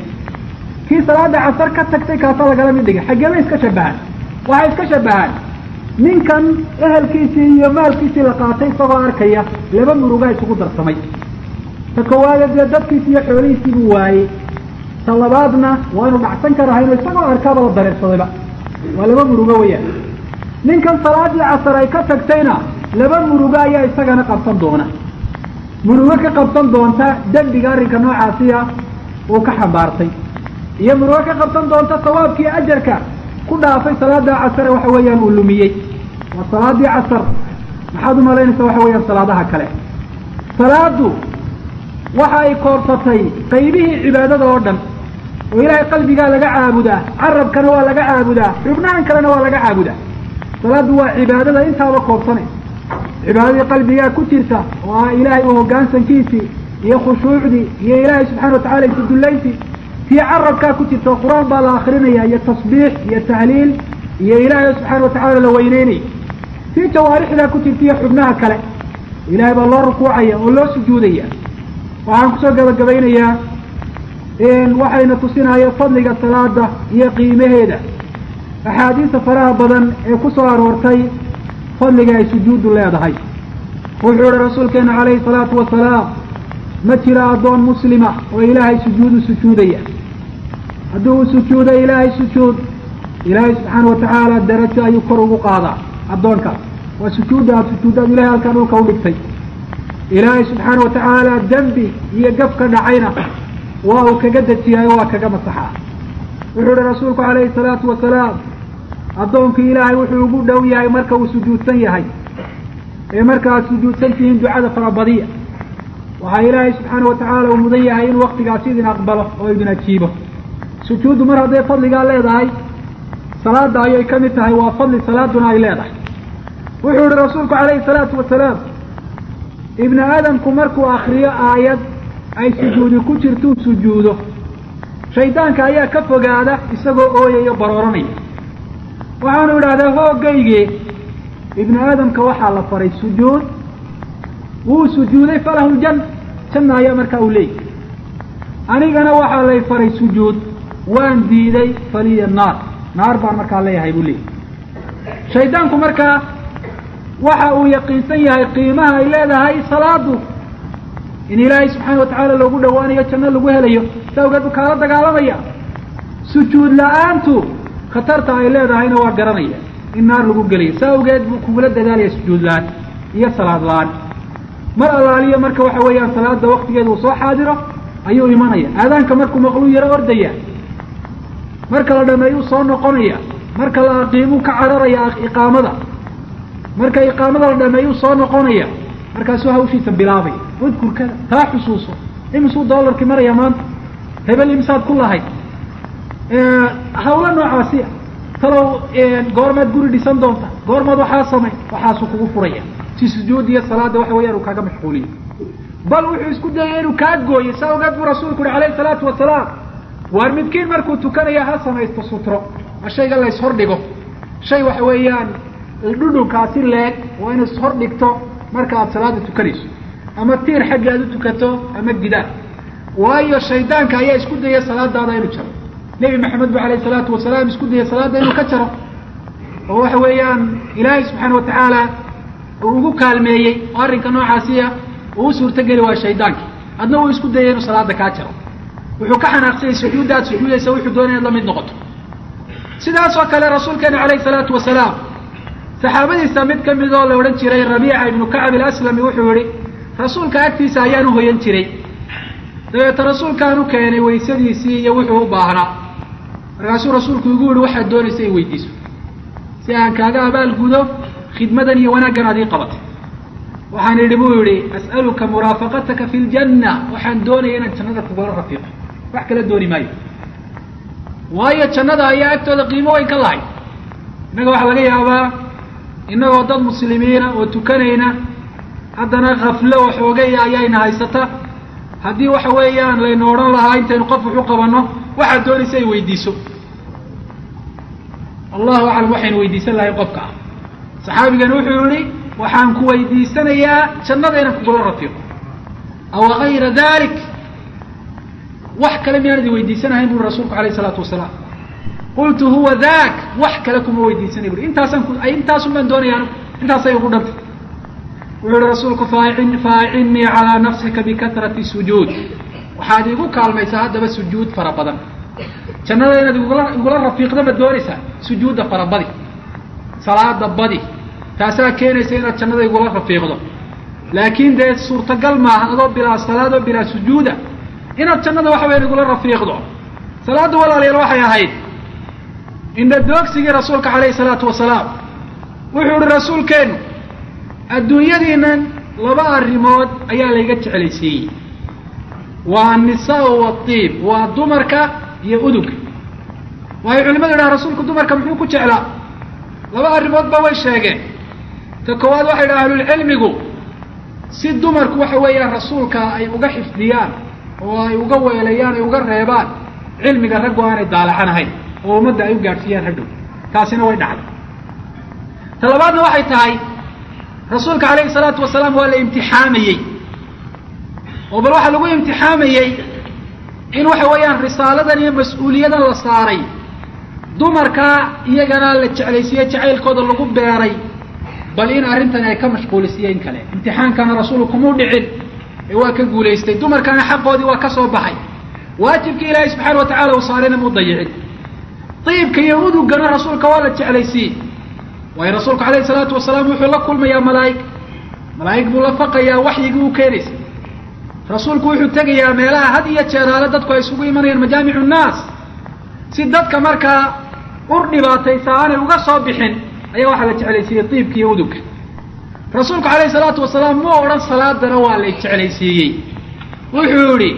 Kii salaada casar ka tagtay kaasaa lagala mid dhigay. Xaggee bay iska shabahaan? Waxay iska shabahaan ninkan ehelkiisii iyo maalkiisii la qaatay isagoo arkaya, laba murugaa isugu darsamay. Ta koowaade dee dadkiisi iyo xoolihiisii buu waayey, ta labaadna waa inu dhacsan karahayno isagoo arkaaba la dareersadayba. Waa laba murugo weeyaan. Ninkan salaadii casar ay ka tagtayna laba murugo ayaa isagana qabsan doona, murugo ka qabsan doonta dembiga arrinka noocaasiya uu ka xambaartay, iyo murugo ka qabsan doonta sawaabkii ajarka ku dhaafay salaada casare waxa weeyaan uu lumiyey. Waa salaadii casar, maxaad umalaynaysaa waxa weeyaan salaadaha kale? Salaadu waxa ay koobsatay qaybihii cibaadada oo dhan, oo ilaahay qalbigaa laga caabudaa, carabkana waa laga caabudaa, xubnahan kalena waa laga caabudaa. Salaadu waa cibaadada intaaba koobsanay. Cibaadadii qalbigaa ku jirta oo ah ilaahay u hoggaansankiisii iyo khushuucdii iyo ilaahay subxana watacala isudullayntii. Tii carabkaa ku jirta oo qur-aan baa la akrinaya iyo tasbiix iyo tahliil iyo ilaahay subxaana watacala la weyneynaya. Tii jawaarixdaa ku jirta iyo xubnaha kale, ilaahay baa loo rukuucaya oo loo sujuudaya. Waxaan kusoo gabagabaynayaa, waxayna tusinaya fadliga salaada iyo qiimaheeda axaadiista faraha badan ee ku soo aroortay fadliga ay sujuuddu leedahay. Wuxuu yihi rasuulkeena calayhi salaatu wasalaam, ma jiro addoon muslima oo ilaahay sujuudu sujuudaya, haddii uu sujuudo ilaahay sujuud, ilaahay subxaana watacaala darajo ayuu kor ugu qaadaa addoonkaas. Waa sujuudda aada sujuuddaad ilahay halkaa dhulka u dhigtay. Ilaahay subxaana watacaala dembi iyo gaf ka dhacayna waa uu kaga dejiyaayo, waa kaga masaxaa. Wuxuu ihi rasuulku calayhi salaatu wasalaam, addoonkii ilaahay wuxuu ugu dhow yahay marka uu sujuudsan yahay. Ee marka aad sujuudsan tihiin ducada farabadiya, waxaa ilaahay subxaana watacaala uu mudan yahay inuu waktigaasi idin aqbalo oo idin ajiibo. Sujuuddu mar hadday fadligaa leedahay, salaada ayay ka mid tahay, waa fadli salaaduna ay leedahay. Wuxuu yihi rasuulku calayhi salaatu wasalaam, ibni aadamku markuu akriyo aayad ay sujuudi ku jirtuu sujuudo, shaydaanka ayaa ka fogaada isagoo ooyayo barooranaya. Waxaanu idhahdaa, hooggaygii, ibni aadamka waxaa la faray sujuud, wuu sujuuday, falahu ljanna, janna ayaa markaa uu leeyahy. Anigana waxaa lay faray sujuud, waan diiday, faliya naar, naar baan markaa leeyahay buu leeyahy. Shaydaanku markaa waxa uu yaqiinsan yahay qiimaha ay leedahay salaadu, in ilaahay subxaana watacaala loogu dhowaanayo, janno lagu helayo, sa awgeed buu kaala dagaalamaya. Sujuud la-aantu khatarta ay leedahayna waa garanaya, in naar lagu gelayo, sa awgeed buu kugula dadaalaya sujuud la-aan iyo salaad la-aan. Mar allaaliyo marka waxa weeyaan salaada waktigeeda uu soo xaadiro ayuu imanaya, aadaanka markuu maqluu yaro ordaya, marka la dhameeyuu soo noqonaya, marka la aqiimuu ka cararaya iqaamada, marka iqaamada la dhameeyuu soo noqonaya, markaasuu hawshiisa bilaabaya. Udkurkada taa xusuuso, imisuu doolarkii maraya maanta, hebel imsaad ku lahayd, hawlo noocaasi, talow goormaad guri dhisan doonta, goormaad waxaa samay, waxaasuu kugu furaya si sujuud iyo salaada waxa weyaan uu kaaga mashquuliyo. Bal wuxuu isku dayay inuu kaa gooyo. Saa ogeed buu rasuulku uhi calayhi salaatu wasalaam, waar midkiin markuu tukanaya ha samaysto sutro, waa shayga la ishordhigo, shay waxa weeyaan dhudhunkaasi leeg waa in ishor dhigto marka aad salaada tukanayso, ama tiir xagga aad u tukato ama gidaar, waayo shaydaanka ayaa isku daya salaadaada inuu jaro. Nebi maxamed bu alayhi salaatu wasalaam isku daya salaada inuu ka jaro, oo waxa weeyaan ilaahay subxaana watacaala uu ugu kaalmeeyey oo arrinka noocaasiya uu u suurtogeli waayo shaydaankii. Adna uu isku dayay inuu salaada kaa jaro. Wuxuu ka xanaaqsanyay sujuudda aad sujuudaysa, wuxuu doonaya inaad la mid noqoto. Sidaas oo kale rasuulkeena calayhi salaatu wasalaam saxaabadiisa mid ka mid oo la odhan jiray Rabiica ibnu Kacab alaslami wuxuu yihi, rasuulka agtiisa ayaan uhoyan jiray. Dabeeta rasuulkaan u keenay weysadiisii iyo wuxuu u baahnaa. Markaasuu rasuulku igu yihi waxaad doonaysa i weydiiso si aan kaaga abaalgudo khidmadan iyo wanaaggan aad ii qabatay. Waxaan idhi buu yihi as'aluka muraafaqataka fi ljanna, waxaan doonaya inaan jannada kugula rafiiqo, wax kala dooni maayo, waayo jannada ayaa agtooda qiimo weyn ka lahay. Innaga waxaa laga yaabaa innagoo dad muslimiina oo tukanayna haddana khaflo oo xoogaya ayaayna haysata. Haddii waxa weeyaan laynu odhan lahaa intaynu qof wax u qabanno waxaad doonaysa ay weydiiso, allahu aclam waxaynu weydiisan lahay qofka ah. Saxaabigani wuxuu yihi waxaan ku weydiisanayaa jannada inaan kugula rafiiqo, aw gayra dalik, wax kale miyaan idin weydiisanahayn buri rasuulku alayh isalaatu wasalaam. Qultu huwa dak, wax kale kuma weydiisanay buri, intaasaan ku intaasun baan doonaya anigu, intaasay ugu dhantay. Wuxuu yihi rasuulku faacinnii calaa nafsika bikatrati sujuud, waxaad igu kaalmaysaa haddaba sujuud fara badan. Jannada inaad igula rafiiqda ma doonaysaa? Sujuudda farabadi, salaada badi, taasaa keenaysa inaad jannada igula rafiiqdo. Laakiin dee suurtagal maaha adoo bilaa salaad oo bilaa sujuuda inaad jannada waxa weyan igula rafiiqdo. Salaadda walaalayaal waxay ahayd indha doogsigii rasuulka calayhi salaatu wasalaam. Wuxuu ihi rasuulkeennu adduunyadiinan laba arrimood ayaa layga jeclaysiiyey, waa annisaau waatiib, waa dumarka iyo uduga. Waayo culimadu yidhaha rasuulku dumarka muxuu ku jeclaa? Laba arrimoodba way sheegeen. Ta koowaad waxay yidhaha ahlulcilmigu si dumarku waxa weeyaan rasuulka ay uga xifdiyaan oo ay uga weelayaan ay uga reebaan cilmiga raggu aanay daalacanahayn oo ummadda ay u gaadhsiiyaan hadhow, taasina way dhacday. Ta labaadna waxay tahay rasuulka calayhi salaatu wasalaam waa la imtixaamayey, oo bal waxaa lagu imtixaamayey in waxa weeyaan risaaladan iyo mas-uuliyadan la saaray dumarka iyagana la jeclaysiiyey, jacaylkooda lagu beeray, bal in arrintan ay ka mashquulisiye in kale. Imtixaankana rasuulku kumuu dhicin ee waa ka guulaystay, dumarkana xaqoodii waa ka soo baxay, waajibkii ilaahay subxaana wa tacala uu saarayna muu dayicin. Tiibka iyo udugana rasuulka waa la jeclaysiiyey, waayo rasuulku calayhi salaatu wasalaam wuxuu la kulmayaa malaa'ig, malaa'ig buu la faqayaa waxyigii u keenaysa. Rasuulku wuxuu tegayaa meelaha had iyo jeeraale dadku ay isugu imanayaan, majaamicu nnaas, si dadka markaa ur dhibaataysa aanay uga soo bixin ayaa waxaa la jeclaysiiyey tiibka iyo udugka. Rasuulku calayhi salaatu wasalaam muu odhan salaadana waa lay jeclaysiiyey, wuxuu yihi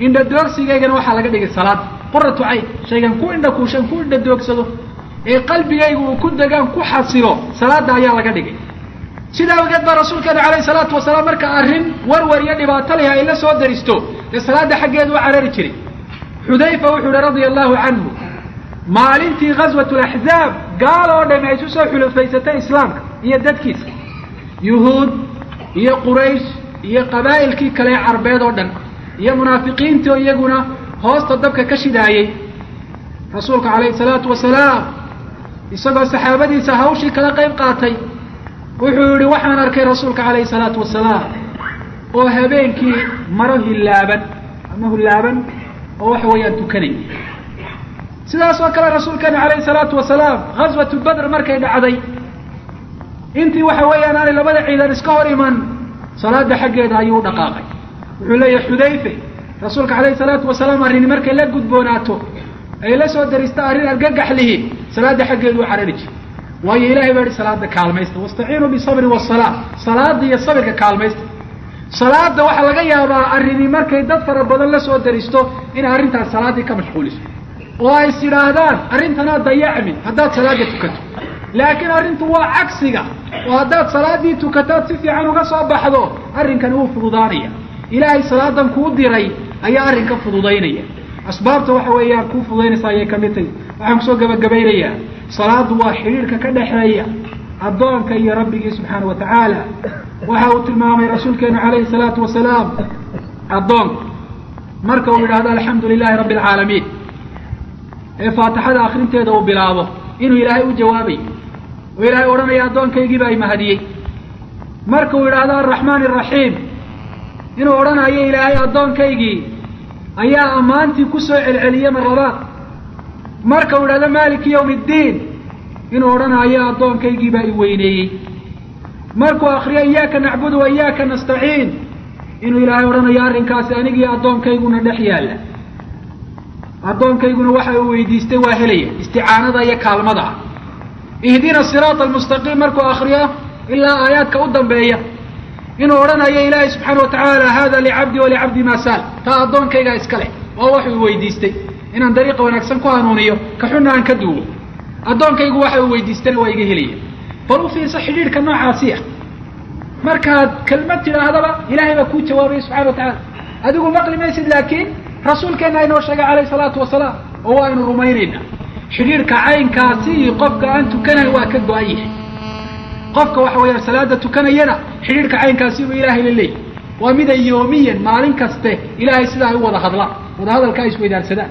indha doogsigaygana waxaa laga dhigay salaada quratu cayn, shaygan ku indha kuushan ku indha doogsado ee qalbigaygu uu ku degaan ku xasilo salaada ayaa laga dhigay. Sidaa awgeed baa rasuulkeenu calayhi salaatu wasalaam marka arrin warwar iyo dhibaato leh ay la soo daristo dee salaada xaggeedu u carari jiray. Xudayfa wuxuu yihi radia allahu canhu, maalintii ghaswat laxzaab gaal oo dhami ay isu soo xulufaysatay islaamka iyo dadkiisa, yuhuud iyo quraysh iyo qabaa'ilkii kale ee carbeed oo dhan iyo munaafiqiintii oo iyaguna hoosta dabka ka shidaayey, rasuulka calayhi salaatu wasalaam isagoo saxaabadiisa hawshii kala qayb qaatay wuxuu yihi waxaan arkay rasuulka calayhi salaatu wasalaam oo habeenkii maro hillaaban ama hullaaban oo waxa weeyaan tukanay. Sidaas oo kale rasuulkeenu calayhi salaatu wasalaam ghaswatu badr markay dhacday, intii waxa weeyaan aanay labada ciidan iska hor iman, salaada xaggeeda ayuu u dhaqaaqay. Wuxuu leeyahay Xudayfe, rasuulka calayhi salaatu wasalaam arrini markay la gudboonaato ay la soo daristo arrin argagax lihi, salaada xaggeedu u carari jiray, waayo ilahay baa yihi salaada kaalmaysta, wastaciinuu bisabri wasalaa, salaada iyo sabirka kaalmaysta. Salaada waxaa laga yaabaa arrini markay dad fara badan la soo daristo inay arrintaas salaaddii ka mashquuliso oo ay is yidhaahdaan arrintanaa dayacmin haddaad salaada tukato, laakiin arrintu waa cagsiga, oo haddaad salaaddii tukataad si fiican uga soo baxdo arrinkani wuu fududaanaya. Ilaahay salaadan kuu diray ayaa arrinka fududaynaya, asbaabta waxa weeyaan kuu fududaynaysa ayay kamid tahay. Waxaan kusoo gabagabaynayaa salaadu waa xidhiirka ka dhexeeya addoonka iyo rabbigii subxaana wa tacaala. Waxa uu tilmaamay rasuulkeenu calayhi salaatu wasalaam addoonku marka uu yidhaahdo alxamdu lilahi rabbi alcaalamiin ee faatixada akrinteeda uu bilaabo inuu ilaahay u jawaabayo oo ilaahay odhanaya addoonkaygii baa imahadiyey. Marka uu yidhaahdo alraxmaan araxiim inuu odhanayo ilaahay addoonkaygii ayaa ammaantii ku soo celceliyey mar labaad. Marka uu yidhahdo maaliki yawmi iddiin inuu odhanayo addoonkaygii baa i weyneeyey. Markuu akriyo iyaaka nacbudu wa iyaaka nastaciin Inuu Ilaahay odhanayo arrinkaasi anigii addoonkayguna dhex yaalla, addoonkayguna waxa uu weydiistay waa helaya, isticaanada iyo kaalmada ah. Ihdina siraata almustaqiim markuu akriyo ilaa aayaadka u dambeeya, inuu odhanayo Ilaahay subxaana wa tacaala: hada licabdi walicabdi maa saal, taa addoonkaygaa iska leh, oo waxuu weydiistay inaan dariiqa wanaagsan ku hanuuniyo, ka xunna aan ka duubo, addoonkaygu waxa uu weydiistana waa iga helaya. Bal u fiirso xidhiidhka noocaasi ah. Markaad kelmad tidhaahdaba Ilaahay baa kuu jawaabaya subxana wa tacaala. Adigu maqli maysid, laakiin rasuulkeenna inoo sheegay calayhi salaatu wasalaam, oo waaynu rumaynaynaa. Xidhiidhka caynkaasi qofka aan tukanayn waa ka go-an yahay. Qofka waxa weeyaan salaada tukanayana xidhiidhka caynkaasi uu Ilaahay la leeyahy waa mida yoomiyan, maalin kaste Ilaahay sidaa ay u wada hadlaan, wadahadalka ay isweydaarsadaan.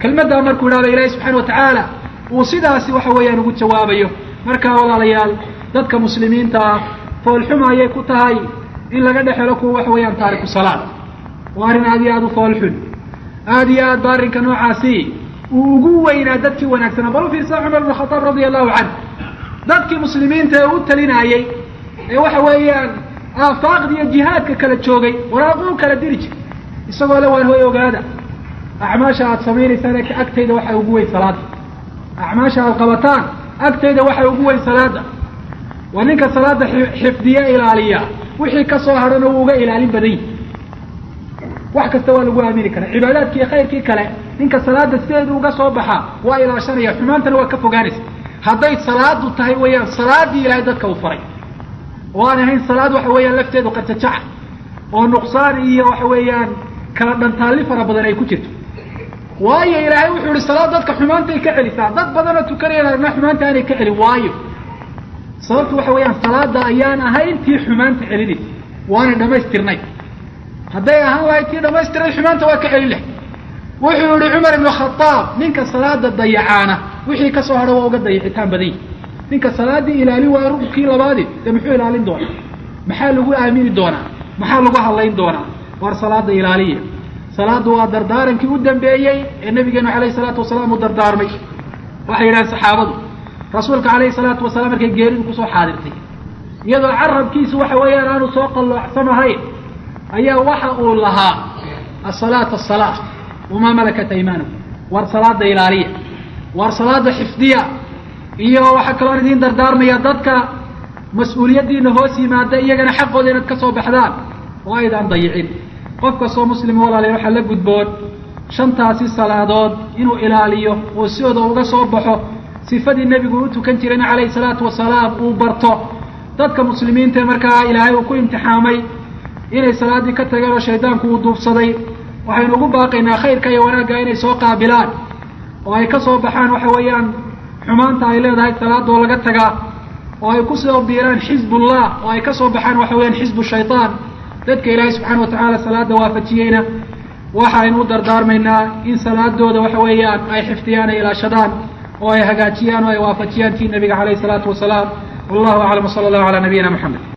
Kelmaddaa markuu idhahdo, Ilaahay subxana wa tacaala uu sidaasi waxa weeyaan ugu jawaabayo. Markaa walaalayaal, dadka muslimiinta ah foolxuma ayay ku tahay in laga dhex helo kuwa waxa weeyaan taariku salaad. Waa arrin aad iyo aada u foolxun, aada iyo aad ba arrinka noocaasi uu ugu weynaa dadkii wanaagsanaa. Bal u fiirsa Cumar ibn Khataab radia allahu canhu, dadkii muslimiinta ee u talinaayey ee waxa weeyaan aafaaqda iyo jihaadka kala joogay, waraaquu kala diri jir isagoo le: waan hoy ogaada, acmaasha aad samaynaysaan agtayda waxaa ugu weyn salaada, acmaasha aad qabataan agtayda waxaa ugu weyn salaada. Waa ninka salaada xifdiya, ilaaliya, wixii ka soo hadhana wuu uga ilaalin badan yihi. Wax kasta waa lagu aamini karaa, cibaadaadkii iyo khayrkii kale. Ninka salaada sideedu uga soo baxaa waa ilaashanaya, xumaantana waa ka fogaanaysa. Hadday salaadu tahay weeyaan salaadii Ilaahay dadka uu faray, oo aan ahayn salaad waxa weeyaan lafteedu qajajaca oo nuqsaan iyo waxa weeyaan kala dhantaalli fara badan ay ku jirto. Waayo, Ilaahay wuxuu yihi salaad dadka xumaantay ka celisaa. Dad badanoo tukanayaan aragna xumaanta aanay ka celin. Waayo, sababtu waxa weeyaan salaada ayaan ahayn tii xumaanta celinaysa, waanay dhamaystirnay. Hadday ahaan lahayd tii dhamaystiray, xumaanta waa ka celin lahay. Wuxuu yihi Cumar ibnu Khadaab: ninka salaada dayacaana wixii ka soo hadho waa uga dayacitaan badan yihi. Ninka salaadii ilaalin waayo rukunkii labaadi, dee muxuu ilaalin doonaa? Maxaa lagu aamini doonaa? Maxaa lagu hadlayn doonaa? War salaada ilaaliya. Salaaddu waa dardaarankii u dambeeyey ee nabigeenu calayhi salaatu wasalaam uu dardaarmay. Waxay yidhahaan saxaabadu, rasuulka calayhi salaatu wasalaam markay geeridu kusoo xaadirtay, iyadoo carabkiisu waxa weeyaan aanu soo qalloocsamahayn, ayaa waxa uu lahaa: asalaata asalaa wamaa malakat aymaanukum. War salaada ilaaliya, war salaada xifdiya. Iyo waxaa kaloon idiin dardaarmaya dadka mas-uuliyaddiina hoos yimaada, iyagana xaqooda inaad ka soo baxdaan oo aydaan dayicin. Qof kastoo muslima, walaalayaal, waxaa la gudboon shantaasi salaadood inuu ilaaliyo oo sidooda uga soo baxo, sifadii nebigu u tukan jirayna calayhi salaatu wasalaam uu barto. Dadka muslimiinta markaa Ilaahay uu ku imtixaamay inay salaaddii ka tageen oo shaydaanku uu duubsaday, waxaynu ugu baaqaynaa khayrka iyo wanaagga inay soo qaabilaan oo ay ka soo baxaan waxa weeyaan xumaanta ay leedahay salaadoo laga tagaa, oo ay ku soo biiraan xisbullah, oo ay ka soo baxaan waxa weeyaan xisbu shaytaan. Dadka Ilaahay subxaana wa tacaala salaada waafajiyeyna waxaynu u dardaarmaynaa in salaadooda waxa weeyaan ay xifdiyaan, ay ilaashadaan oo ay hagaajiyaan oo ay waafajiyaan tii nabiga calayhi salaatu wasalaam. Wallahu aclam, wsala allahu calaa nabiyina Moxamed.